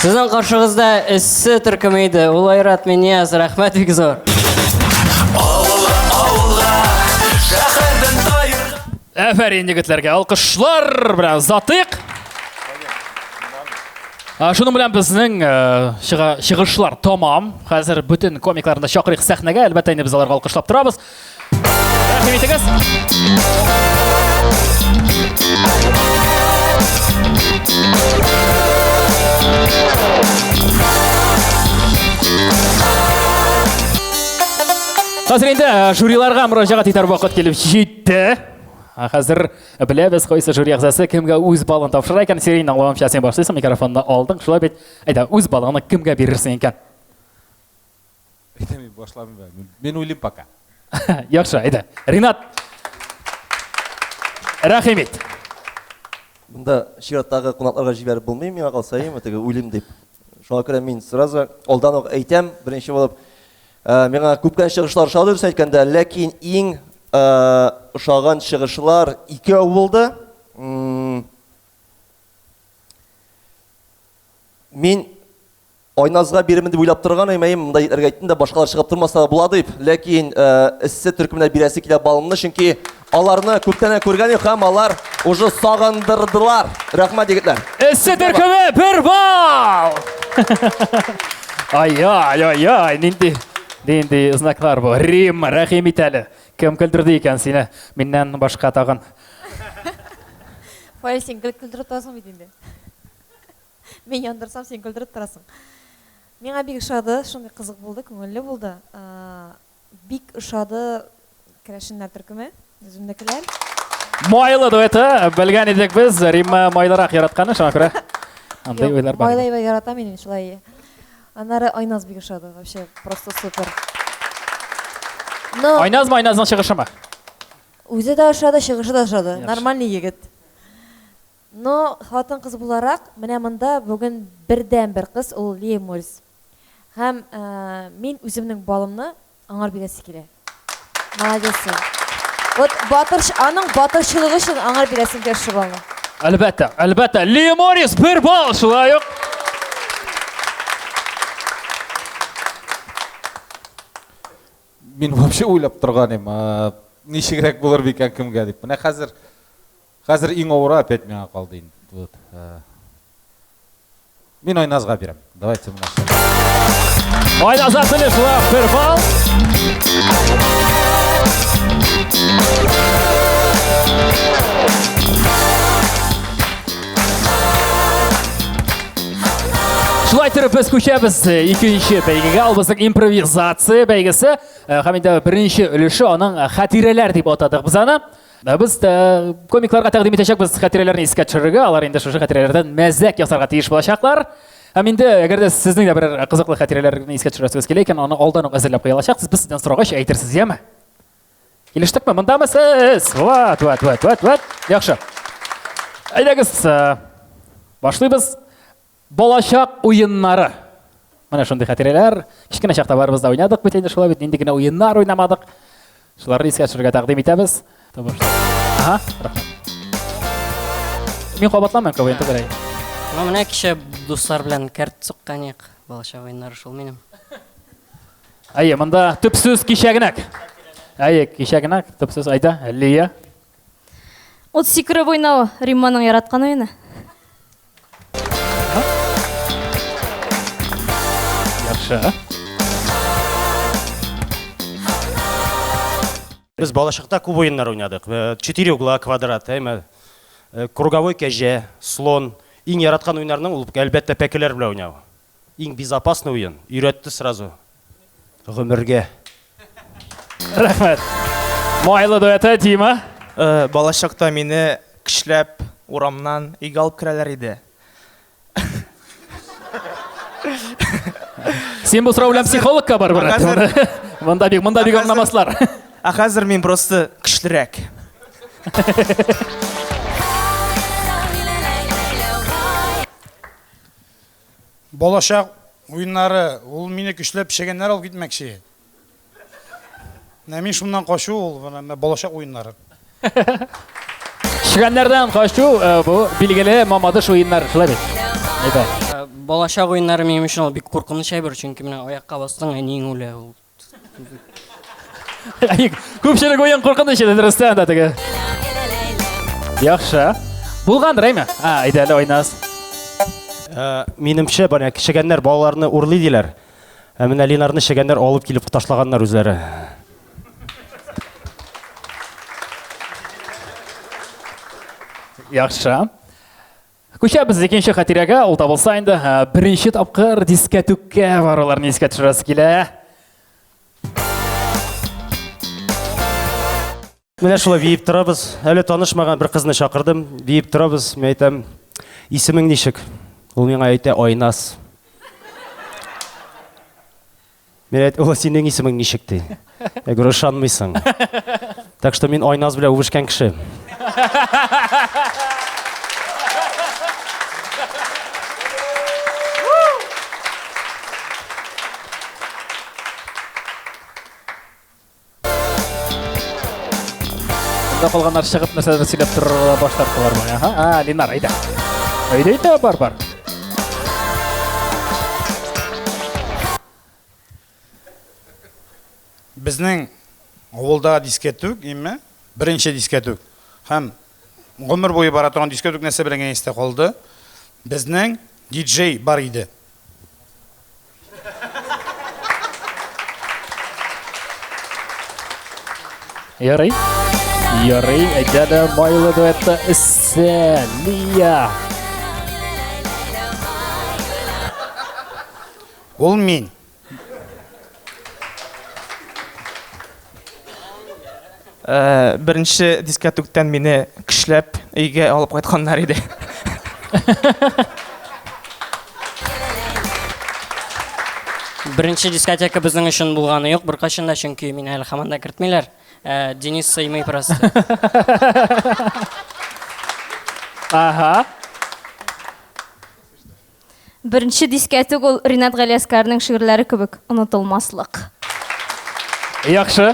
Сезнең каршыгызда эссе төркеме иде. Ул Айрат Минияз, рәхмәт бик зур. Авылга, авылга, шәһәрдән таерга. Әфәрин егетләргә, алкышлар белән озатыйк. Шуның белән безнең чыгышлар тамам. Хәзер бөтен комикларны да чакырыйк сәхнәгә. Әлбәттә, инде без аларга алкышлап торабыз. Рәхим итегез. Хәзер инде жюриларга мөрәҗәгать итәр вакыт килеп җитте. Хәзер беләбез, кайсы жюри әгъзасы кемгә үз балын тапшыра икән. Сирин, аңлавымча, син башлыйсың, микрофонны алдың. Шулай бит. Әйдә, үз балыңны кемгә бирерсең икән? Әйдә, мин башламыйм. Мин уйлыйм пока. Яхшы, әйдә. Ринат, рәхим ит. Монда чираттагы кунакларга җибәреп булмый, миңа калса, әйеме, теге уйлыйм дип. Шуңа күрә мин сразу алдан ук әйтәм, беренче булып, миңа күп кенә чыгышлар ошады, дөресен әйткәндә, ләкин иң ошаган чыгышлар икәү булды. Мин Айназга бирермен дип уйлап торган идем, әйе, монда егетләргә әйттем дә, башкалар чыгып тормаса да була дип. Ләкин эссе төркеменә бирәсе килә балымны, чөнки аларны күптән күргән юк һәм алар уже сагындырдылар. Рәхмәт, егетләр. Эссе төркеме бер балл! Ай-ай, ай-ай, нинди, нинди знаклар бу. Рим, рәхим ит әле. Кем көлдерде икән сине? Миннән башка тагын. Фаил, син гел көлдереп торасың бит инде. Мин яндырсам, син көлдереп торасың. Миңа бик ошады, шундый кызык булды, күңелле булды. Бик ошады керәшеннәр төркеме, үземнекеләр. Майлы дуэты, белгән идек без, Римма майлырак яратканы, шуңа күрә андый уйлар бар. Майлы әйбер яратам мин, шулай. Аннары Айназ бик ошады, вообще просто супер. Но Айназмы, Айназның чыгышымы? Үзе дә ошады, чыгышы да ошады. Нормальный егет. Но хатын-кыз буларак, менә монда бүген бердәнбер кыз, ул Лия Морис. Һәм мин үземнең балымны аңар бирәсе килә. Молодец ул. Вот батыр, аның батырчылыгы өчен аңар бирәсем килә шушы балны. Әлбәттә, әлбәттә, Лия Морис бер балл шулай ук. Мин вообще уйлап торган идем, ничегрәк булыр микән кемгә дип. Менә хәзер Хәзер иң авыры опять миңа калды инде. Вот. Э, мин Айназга бирәм. Давайте менә шул. Айназ Абдуллин, бер балл. Шулай итеп без күчәбез э, икенче бәйгегә. Ул безнең импровизация бәйгесе. Э, һәм инде беренче өлеше аның хатирәләр дип атадык без аны. Ә без э, комикларга тәкъдим итәчәкбез хатирәләрне искә төшерергә. Алар инде шушы хатирәләрдән мәзәк ясарга тиеш булачаклар. Һәм инде әгәр дә сезнең дә берәр кызыклы хатирәләрне искә төшерәсегез килә икән, аны алдан ук әзерләп куя алачаксыз. Без сездән сорагач әйтерсез, яме? Килештекме? Мондамы сез? Вот, вот, вот, вот, вот. Яхшы. Әйдәгез, э, башлыйбыз. Балачак уеннары. Менә шундый хатирәләр. Кечкенә чакта барыбыз да уйнадык бит инде шулай бит. Нинди генә уеннар уйнамадык. Шуларны искә төшерергә тәкъдим итәбез. Ага, рәхмәт. Мин кабатламыйм КВН түгел. Ну, менә кичә дуслар белән кәрт суккан идек. Балачак уеннары шул минем. Әйе, монда төп сүз кичәгенәк. Әйе, кичәгенәк, төп сүз әйдә, Лия. Ут сикереп уйнау Римманың яраткан уены. Яхшы. Без балачакта күп уеннар уйнадык. Э, четыре угла, квадрат, әйме. Э, круговой кәҗә, слон. Иң яраткан уеннарның ул, әлбәттә, пәкеләр белән уйнау. Иң безопасный уен. Өйрәтте сразу. Гомергә. Рәхмәт. Майлы дуэты, Дима. Э, балачакта мине көчләп урамнан өйгә алып керәләр иде. Син бу сорау белән психологка бар, брат. Монда бик, монда бик аңламаслар. Ә хәзер мин просто көчлерәк. Балачак уеннары, ул мине көчләп чегәннәр алып китмәкче. Менә мин шуннан качу ул менә балачак уеннары. Чегәннәрдән качу э, бу билгеле Мамадыш уеннары, шулай бит? Әйдә. Э, балачак уеннары минем өчен ул бик куркыныч әйбер, чөнки менә аякка бастың, әниең үлә ул. Күпчелек уен куркыныч иде, дөрестән дә теге. Яхшы. Булгандыр, әйме? А, әйдә әле Айназ. Э, минемчә, бана чегәннәр балаларны урлый диләр. Ә менә Ленарны чегәннәр алып килеп ташлаганнар үзләре. Яхшы. Күчәбез икенче хатирәгә, ул табылса инде, беренче тапкыр дискәтүккә баруларны искә төшерәсе килә. Менә шулай биеп торабыз. Әле танышмаган бер кызны чакырдым. Биеп торабыз. Мин әйтәм, исемең ничек? Ул миңа әйтә, Айназ. Мин әйт, ул синең исемең ничек ди. Я говорю, ышанмыйсың. Так что мин Айназ белән үбешкән кеше. Монда калганнар чыгып нәрсәдер сөйләп торырга баш тарттылар моңа. Ага, а, Ленар, әйдә. Әйдә, әйдә, бар, бар. Безнең авылда дискәтүк, име? Беренче дискәтүк. Һәм гомер буе бара торган дискәтүк нәрсә белән генә истә калды? Безнең диджей бар иде. Ярый. Ярый, әйдә дә майлы дуэтта Эссе, Лия. Ул мин. Э, беренче дискәтүктән мине көчләп өйгә алып кайтканнар иде. Беренче дискотека безнең өчен булганы юк беркайчан да, чөнки мине әле һаман да кертмиләр. Э, Денис сыймый просто. Ага. Беренче дискәтүк ул Ринат Галиәскәрнең шигырьләре кебек онытылмаслык. Яхшы.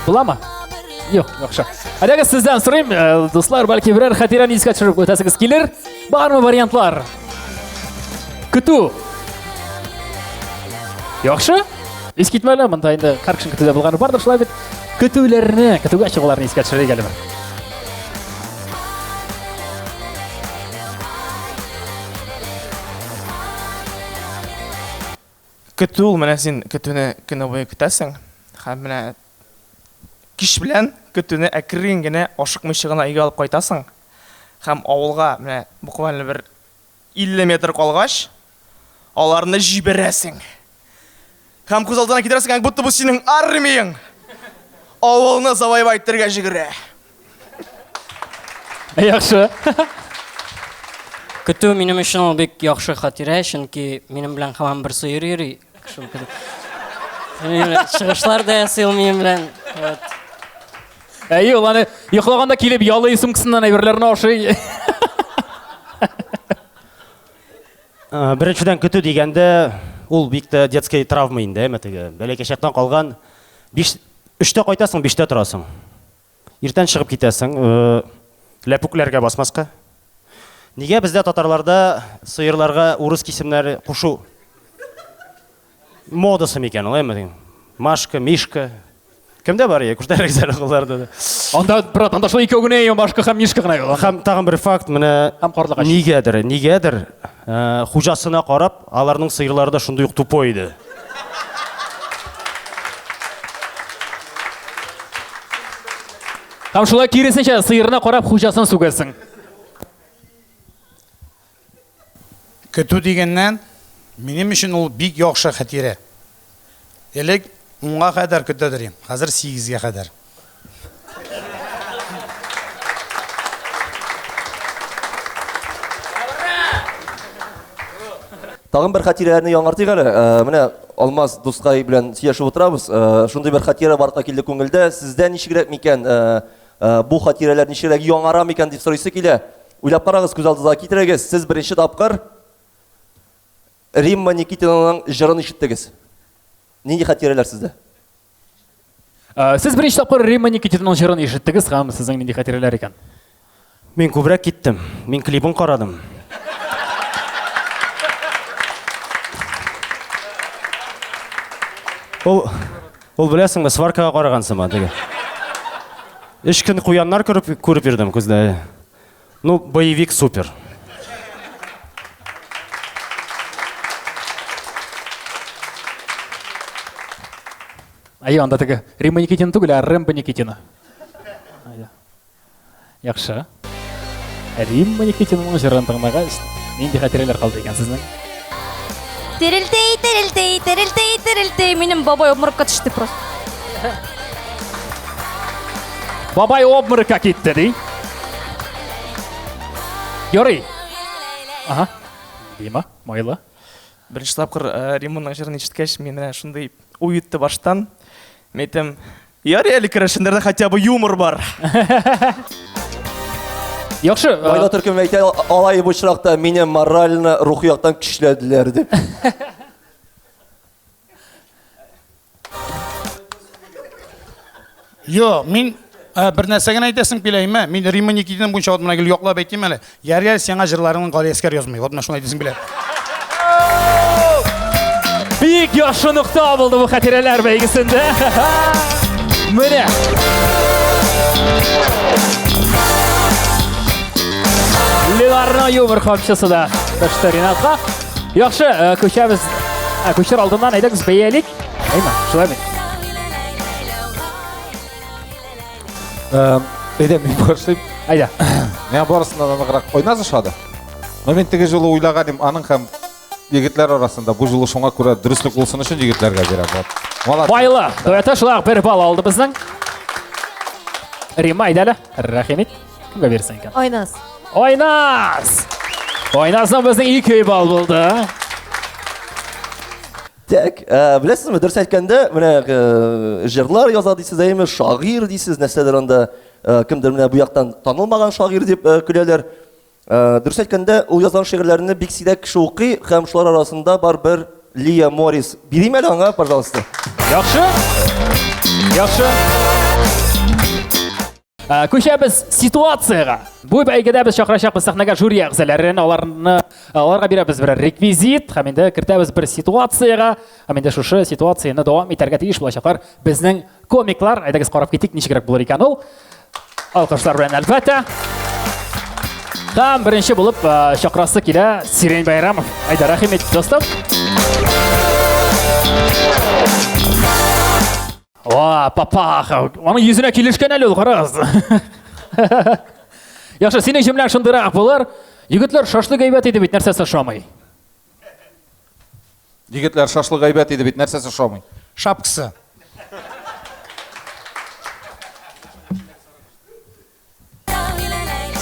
Буламы? Юк, яхшы. Әйдәгез сездән сорыйм, э, дуслар, бәлки берәр хатирәне искә төшереп үтәсегез килер. Бармы вариантлар? Көтү. Яхшы. Искитмәле, монда инде һәр кешенең көтүдә булганы бардыр, шулай бит. Көтүләрне, көтүгә чыгуларны искә төшерик әле бер. Көтү ул менә син көтүне көне буе көтәсең һәм менә кич белән көтүне әкрен генә ашыкмыйча гына өйгә алып кайтасың һәм авылга менә буквально бер 50 метр калгач, аларны җибәрәсең. Һәм күз алдына китерәсең, как будто бу синең армияң. Авылны завоевать итәргә җигерә. Яхшы. Көтү минем өчен ул бик яхшы хатирә, чөнки минем белән һаман бер сыер йөри. Шул көтү. Чыгышлар да ясый ул минем белән. Вот. Әйе, ул аны йоклаганда килеп ялый сумкасыннан әйберләрне ашый. Э, беренчедән көтү дигәндә ул бик тә детский травма инде, әмма теге бәләкәй чактан калган. Биш өчтә кайтасың, биштә торасың. Иртән чыгып китәсең, э, ләпүкләргә басмаска. Нигә бездә татарларда сыерларга урыс кисемнәре кушу модасы микән ул, әмма Машка, Мишка. Кемдә бар я, күрсәтегез әле кулларда да. Анда, брат, анда шул икәү генә, Машка һәм Мишка гына. Һәм тагын бер факт, менә һәм карлыгач. Нигәдер, нигәдер, э, хуҗасына карап, аларның сыерлары да шундый ук тупой иде. Һәм шулай киресенчә, сыерына карап хуҗасын сүгәсең. Көтү дигәннән, минем өчен ул бик яхшы хатирә. Элек унга кадәр көтәдер идем, хәзер сигезгә кадәр. Тагын бер хатирәләрне яңартыйк әле. Э, менә Алмаз дускай белән сөйләшеп утырабыз. Э, шундый бер хатирә барлыкка килде күңелдә. Сездә ничегрәк микән? Э, бу хатирәләр ничегрәк яңара микән дип сорыйсы килә. Уйлап карагыз, күз алдыгызга китерегез. Сез беренче тапкыр Римма Никитинаның җырын ишеттегез. Нинди хатирәләр сездә? Сез беренче тапкыр Римма Никитинаның җырын ишеттегез һәм сезнең нинди хатирәләр икән? Мин күбрәк киттем. Мин клибын карадым. Ул, ул беләсеңме, сваркага караган сыман теге. Өч көн куяннар күреп, күреп йөрдем күздә. Ну, боевик супер. Әйе, анда теге Римма Никитина түгел, ә Рэмбо Никитина. Яхшы. Римма Никитинаның җырын тыңлагач, нинди хатирәләр калды икән сезнең? Терелтей, терелтей, терелтей, терелтей. Минем бабай обморокка төште просто. Бабай обморокка китте, ди. Ярый. Ага. Дима, майлы. Беренче тапкыр э, Римманың җырын ишеткәч, мин менә шундый уй үтте баштан. Мин әйтәм, ярый әле керәшеннәрдә хотя бы юмор бар. Яхшы. Майда төркем әйтә алай бу очракта мине морально, рухи яктан көчләделәр дип. Йо, мин ә, бер нәрсә генә әйтәсем килә, име? Мин Римма Никитина буенча вот менә гел яклап әйтим әле. Ярый әле сиңа җырларыңны Галиәскәр язмый. Вот менә шуны әйтәсем килә. Бик яхшы нокта булды бу хатирәләр бәйгесендә. Менә. Ленарның юмор камчысы да төште Ринатка. Яхшы, э, күчәбез. Ә, күчер алдыннан әйдәгез бәялик. Әйме, шулай бит. Әйдә, мин башлыйм. Әйдә. Миңа барысыннан да ныграк Айназ ошады. Но мин теге жолы уйлаган идем, аның һәм егетләр арасында бу жолы шуңа күрә дөреслек булсын өчен егетләргә бирәм. Вот. Молодцы. Байлы. Дуэты шулай ук бер балл алды безнең. Рима, әйдә әле. Рәхим ит. Кемгә бирсең икән? Айназ. Айназ! Айназдан безнең 2 балл булды. Так, ә, беләсезме, дөрес әйткәндә, менә э, җырлар яза дисез, әйеме, шагыйрь дисез, нәрсәдер анда, э, кемдер менә бу яктан танылмаган шагыйрь дип э, көләләр. Э, дөрес әйткәндә, ул язган шигырьләрне бик сирәк кеше укый, һәм шулар арасында бар бер Лия Морис. Бирим әле аңа, пожалуйста. Яхшы. Яхшы. Ә, Күчәбез ситуациягә. Бу бәйгедә без чакырачакбыз сәхнәгә жюри әгъзаларын, аларны аларга бирәбез бер реквизит һәм инде кертәбез бер ситуациягә. Һәм инде шушы ситуацияне дәвам итәргә тиеш булачаклар безнең комиклар. Әйдәгез карап китик, ничегрәк булыр икән ул. Алкышлар белән әлбәттә. Һәм беренче булып ә, чакырасы килә Сирень Байрамов. Әйдә, рәхим ит, достым. О, папаха. Аның йөзенә килешкән әле ул, карагыз. Яхшы, синең җөмләң шундыйрак булыр. Егетләр, шашлык әйбәт иде бит, нәрсәсе ошамый? Егетләр, шашлык әйбәт иде бит, нәрсәсе ошамый? Шапкасы.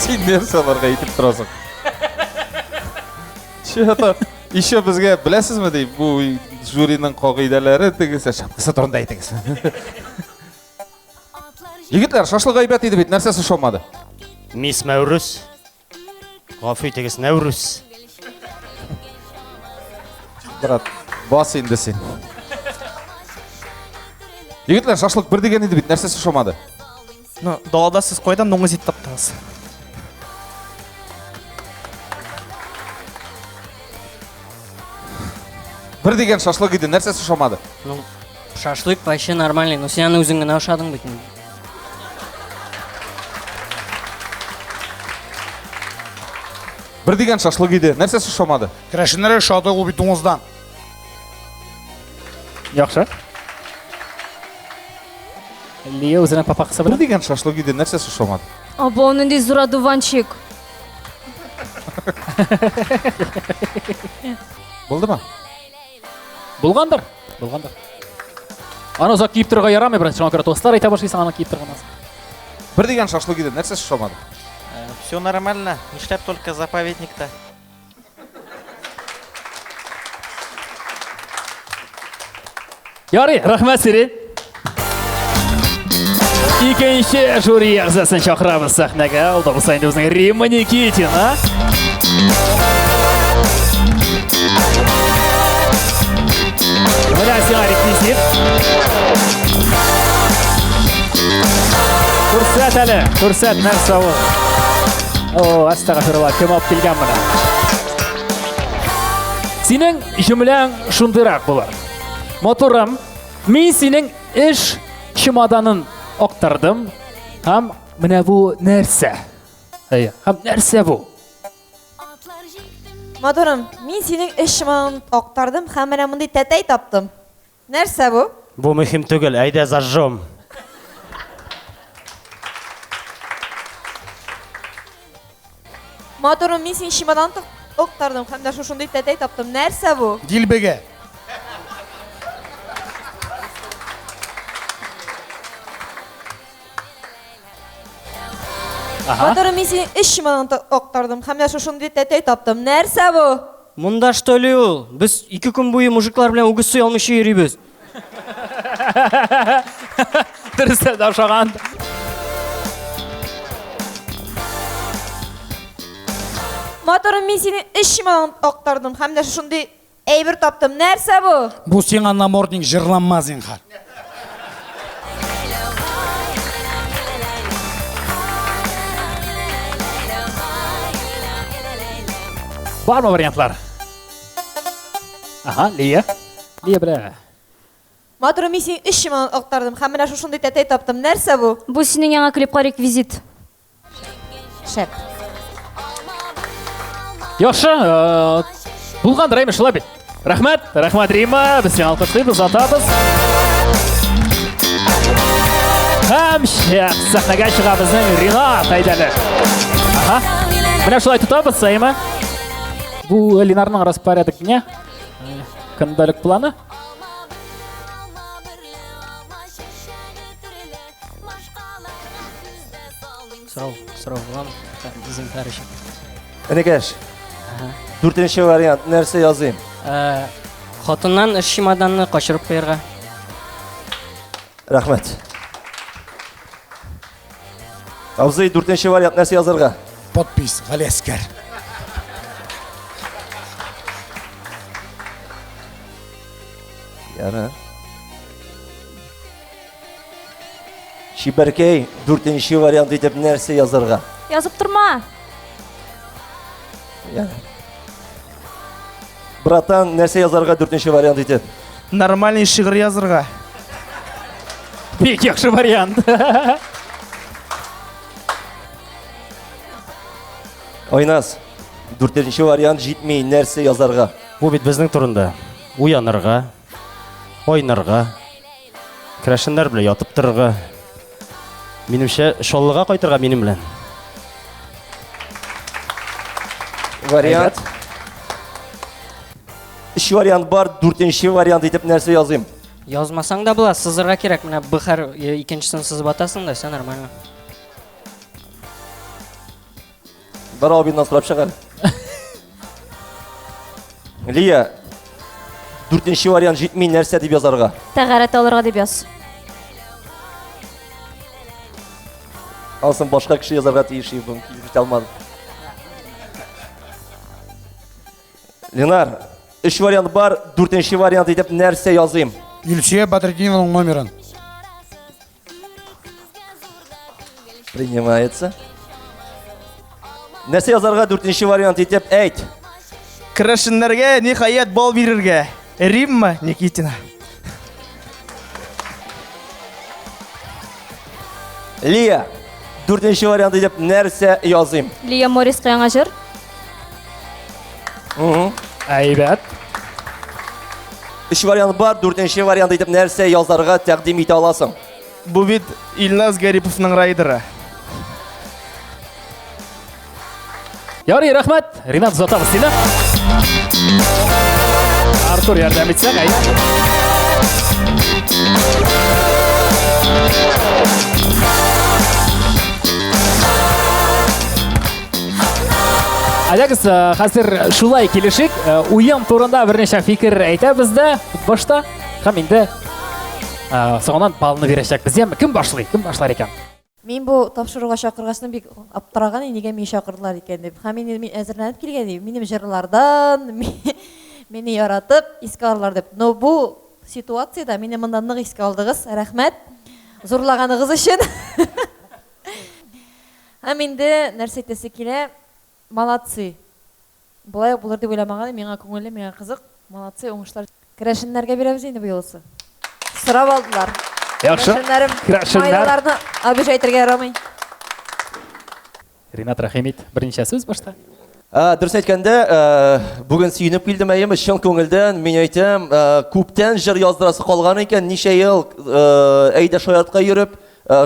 Син нәрсә аларга әйтеп торасың? Че-то еще безгә беләсезме ди, бу жюриның кагыйдәләре тегесе шапкасы турында әйтегез. Егетләр, шашлык әйбәт иде бит, нәрсәсе ошамады? Мисс Мәүрүз. Гафу итегез, Нәүрүз. Брат, бас инде син. Егетләр, шашлык бер дигән иде бит, нәрсәсе ошамады? Ну, далада сез кайдан дуңгыз ите таптыгыз? Бер дигән шашлык иде, нәрсәсе ошамады? Ну, шашлык вообще нормальный, но син аны үзең генә ашадың бит инде. Бер дигән шашлык иде, нәрсәсе ошамады? Керәшеннәр ошады ул бит дуңгыздан. Яхшы. Лия үзенең папакасы белән. Бер дигән шашлык иде, нәрсәсе ошамады? Або, нинди зур одуванчик. Булдымы? Булгандыр, булгандыр. Аны озак киеп торырга ярамый, брат. Шуңа күрә дуслар әйтә башлыйсың аны киеп торганнан соң. Бер дигән шашлык иде, нәрсәсе ошамады? Все нормально. Нишләп только заповедникта? Ярый, рәхмәт, Сирин. Икенче жюри әгъзасын чакырабыз сәхнәгә. Ул да булса инде безнең Римма Никитина. Менә сиңа реквизит. Күрсәт әле, күрсәт нәрсә ул. О, әстәгъфирулла, кем алып килгән моны? Синең җөмләң шундыйрак булыр. Матурым, мин синең эш чемоданын актардым һәм менә бу нәрсә? Әйе, һәм нәрсә бу? Матурым, мин синең эш чемоданын актардым һәм менә мондый тәтәй таптым. Нәрсә бу? Бу мөһим түгел, әйдә зажжем. Матурым, мин синең чемоданын актардым һәм дә шушындый тәтәй таптым. Нәрсә бу? Дилбегә. Батырым, мин синең өч чемоданыңны актардым һәм менә шушындый тәтәй таптым. Нәрсә бу? Монда что ли ул? Без ике көн буе мужиклар белән үгез суя алмыйча йөрибез. Дөрестән дә ошаган. Матурым, мин синең өч чемоданыңны актардым һәм менә шушындый әйбер таптым. Нәрсә бу? Бу сиңа намордник җырланма, зинһар. Бармы вариантлар? Ага, Лия. Лия белә. Матурым, мин синең өч чемодан актардым һәм менә шушындый тәтәй таптым. Нәрсә бу? Бу синең яңа клипка реквизит. Шәп. Яхшы, э, булгандыр әйме шулай бит. Рәхмәт, рәхмәт Рима, без сине алкышлыйбыз, озатабыз. Һәм сәхнәгә чыга безнең Ринат әйдәле. Ага. Менә шулай тотабыз, әйме? Бу Ленарның распорядок дня, э, көндәлек планы. Сорау, сорау буламы? Зинһар өчен. Энекәш. Дүртенче вариант нәрсә языйм? Э, хатыннан эш чемоданны качырып куярга. Рәхмәт. Абзый, дүртенче вариант нәрсә язарга? Подпись, Галиәскәр. Ярар. Чибәркәй, дүртенче вариант итеп нәрсә язарга? Язып торма. Братан, нәрсә язарга дүртенче вариант итеп? Нормальный шигырь язарга. Бик яхшы вариант. Айназ, дүртенче вариант җитми, нәрсә язарга? Бу бит безнең турында. Уянырга, Айнарга, керәшеннәр белән ятып торырга. Минемчә, Чаллыга кайтырга минем белән. Вариант. Өч вариант бар, дүртенче вариант итеп нәрсә языйм? Язмасаң да була, сызырга кирәк. Менә б хәреф икенчесен сызып атасың да, все нормально. Бер абыйдан сорап чыгар. Лия, дүртенче вариант җитми, нәрсә дип язарга? Тәгәрәт алырга дип яз. Алсын башка кеше язарга тиеш, бу килеп җитә алмады. Ленар, өч вариант бар, дүртенче вариант итеп нәрсә языйм? Илсөя Бәдретдинованың номерын. Принимается. Нәрсә язарга дүртенче вариант итеп әйт. Керәшеннәргә ниһаять бал бирергә. Римма Никитина. Лия, дүртенче вариант итеп нәрсә языйм? Лия Мориска яңа җыр. Әйбәт. Өч вариант бар, дүртенче вариант итеп нәрсә язарга тәкъдим итә аласың? Бу бит Илназ Гариповның райдеры. Ярый, рәхмәт. Ринат, озатабыз сине. Артур, ярдәм итсәң, әйе. Әйдәгез, э, хәзер шулай килешик. Э, уен турында берничә фикер әйтәбез дә башта һәм инде Соңыннан баллны бирәчәкбез. Яме, кем башлый? Кем башлар икән? Мин бу тапшыруга чакыргачны бик аптыраган идем, нигә мине чакырдылар икән дип. Һәм инде мин әзерләнеп килгән идем, минем җырлардан, мине яратып искә алырлар дип. Но бу ситуациядә мине монда нык искә алдыгыз, рәхмәт зурлаганыгыз өчен. Һәм инде нәрсә әйтәсе килә, молодцы. Болай ук булыр дип уйламаган идем, миңа күңелле, миңа кызык. Молодцы, уңышлар. Керәшеннәргә бирәбез инде бу юлысы. Сорап алдылар. Яхшы. Керәшеннәрем, Керәшеннәр. майлыларны обижать итәргә ярамый. Ринат, рәхим ит, берничә сүз башта. Дөрес әйткәндә, бүген сөенеп килдем, әйеме, чын күңелдән, мин әйтәм, күптән җыр яздырасы калган икән, ничә ел әйдә шаяртка йөреп,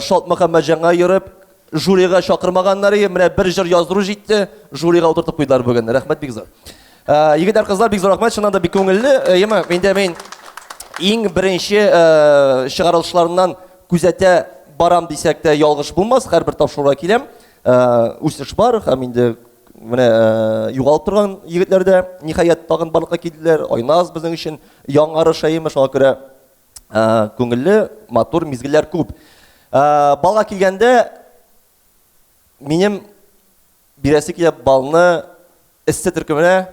Шалт Мөхәммәтҗанга йөреп, Жюрига чакырмаганнар иде, менә бер җыр яздыру җитте, жюрига утыртып куйдылар бүген. Рәхмәт бик зур. Э, егетләр, кызлар, бик зур рәхмәт, чыннан да бик күңелле. Э, яме, инде мин иң беренче э, чыгарылышларыннан күзәтә барам дисәк тә ялгыш булмас, һәрбер тапшыруга киләм. Үсеш бар һәм инде менә югалып торган егетләр дә ниһаять тагын барлыкка килделәр. Айназ безнең өчен яңарыш әйеме, шуңа күрә күңелле, матур мизгелләр күп. Балга килгәндә, минем бирәсе килә балны эссе төркеменә.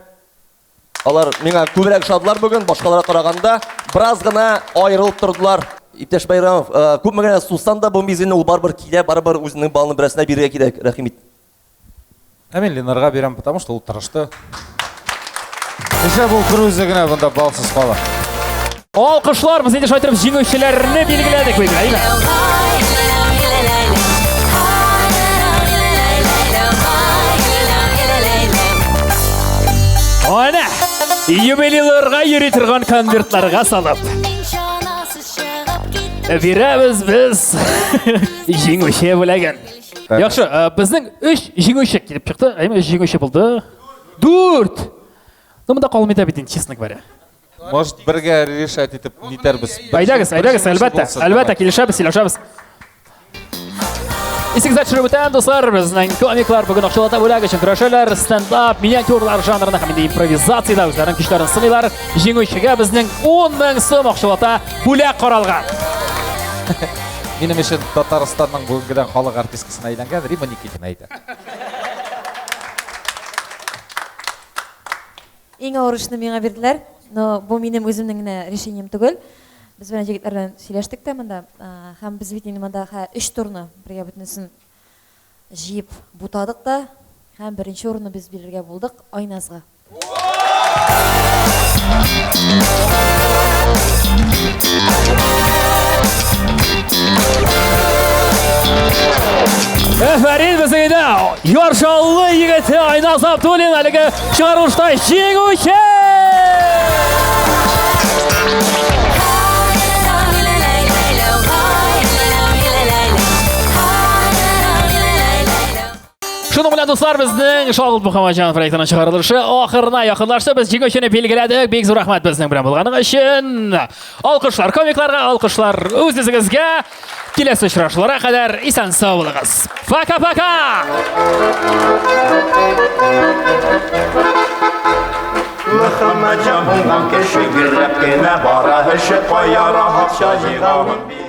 Алар миңа күбрәк ошадылар бүген, башкаларга караганда бераз гына аерылып тордылар. Иптәш Байрамов, күпме генә сузсаң да бу мизгелне ул барыбер килә, барыбер үзенең балны берәрсенә бирергә кирәк, рәхим ит. Ә мин Ленарга бирәм, потому что ул тырышты. Нишләп ул бер үзе генә монда балсыз кала? Алкышлар, без инде шулай итеп җиңүчеләрне билгеләдек бит, әйме? Әнә, юбилейларга йөри торган конвертларга салып. Бирәбез без җиңүче бүләген. Яхшы, э, безнең өч җиңүче килеп чыкты. Әйме, өч җиңүче булды. Дүрт! Ну, монда калмый да бит инде, честно говоря. Может, бергә решать итеп нитәрбез. Әйдәгез, әйдәгез, әлбәттә, әлбәттә, килешәбез, сөйләшәбез. Исегездә төшереп үтәм, дуслар, безнең комиклар бүген акчалата бүләк өчен көрәшәләр, стендап, миниатюрлар жанрында һәм инде импровизациядә үзләренең көчләрен сыныйлар. Җиңүчегә безнең 10 мең сум акчалата бүләк каралган. Минем өчен Татарстанның бүгенгедән халык артисткасына әйләнгән Рима Никитина әйтә. Иң авыр эшне миңа бирделәр, но бу минем үземнең генә решением түгел. Без белән җегетләр белән сөйләштек тә монда. Һәм без бит инде монда өч турны бергә бөтенесен җыеп бутадык та. Һәм беренче урынны без бирергә булдык Айназга. Әфәрин безнең инде Яр Чаллы егете Айназ Абдуллин әлеге чыгарылышта җиңүче! Шуның белән, дуслар, безнең Шалт Мөхәммәтҗанов проектының чыгарылышы ахырына якынлашты. Без җиңүчене билгеләдек. Бик зур рәхмәт безнең белән булганыгыз өчен. Алкышлар комикларга, алкышлар үз-үзегезгә. Киләсе очрашуларга кадәр исән-сау булыгыз. Пока-пока! Мөхәммәтҗан булган кеше гөрләп кенә бара эше, кая рахат ча җыйгавын.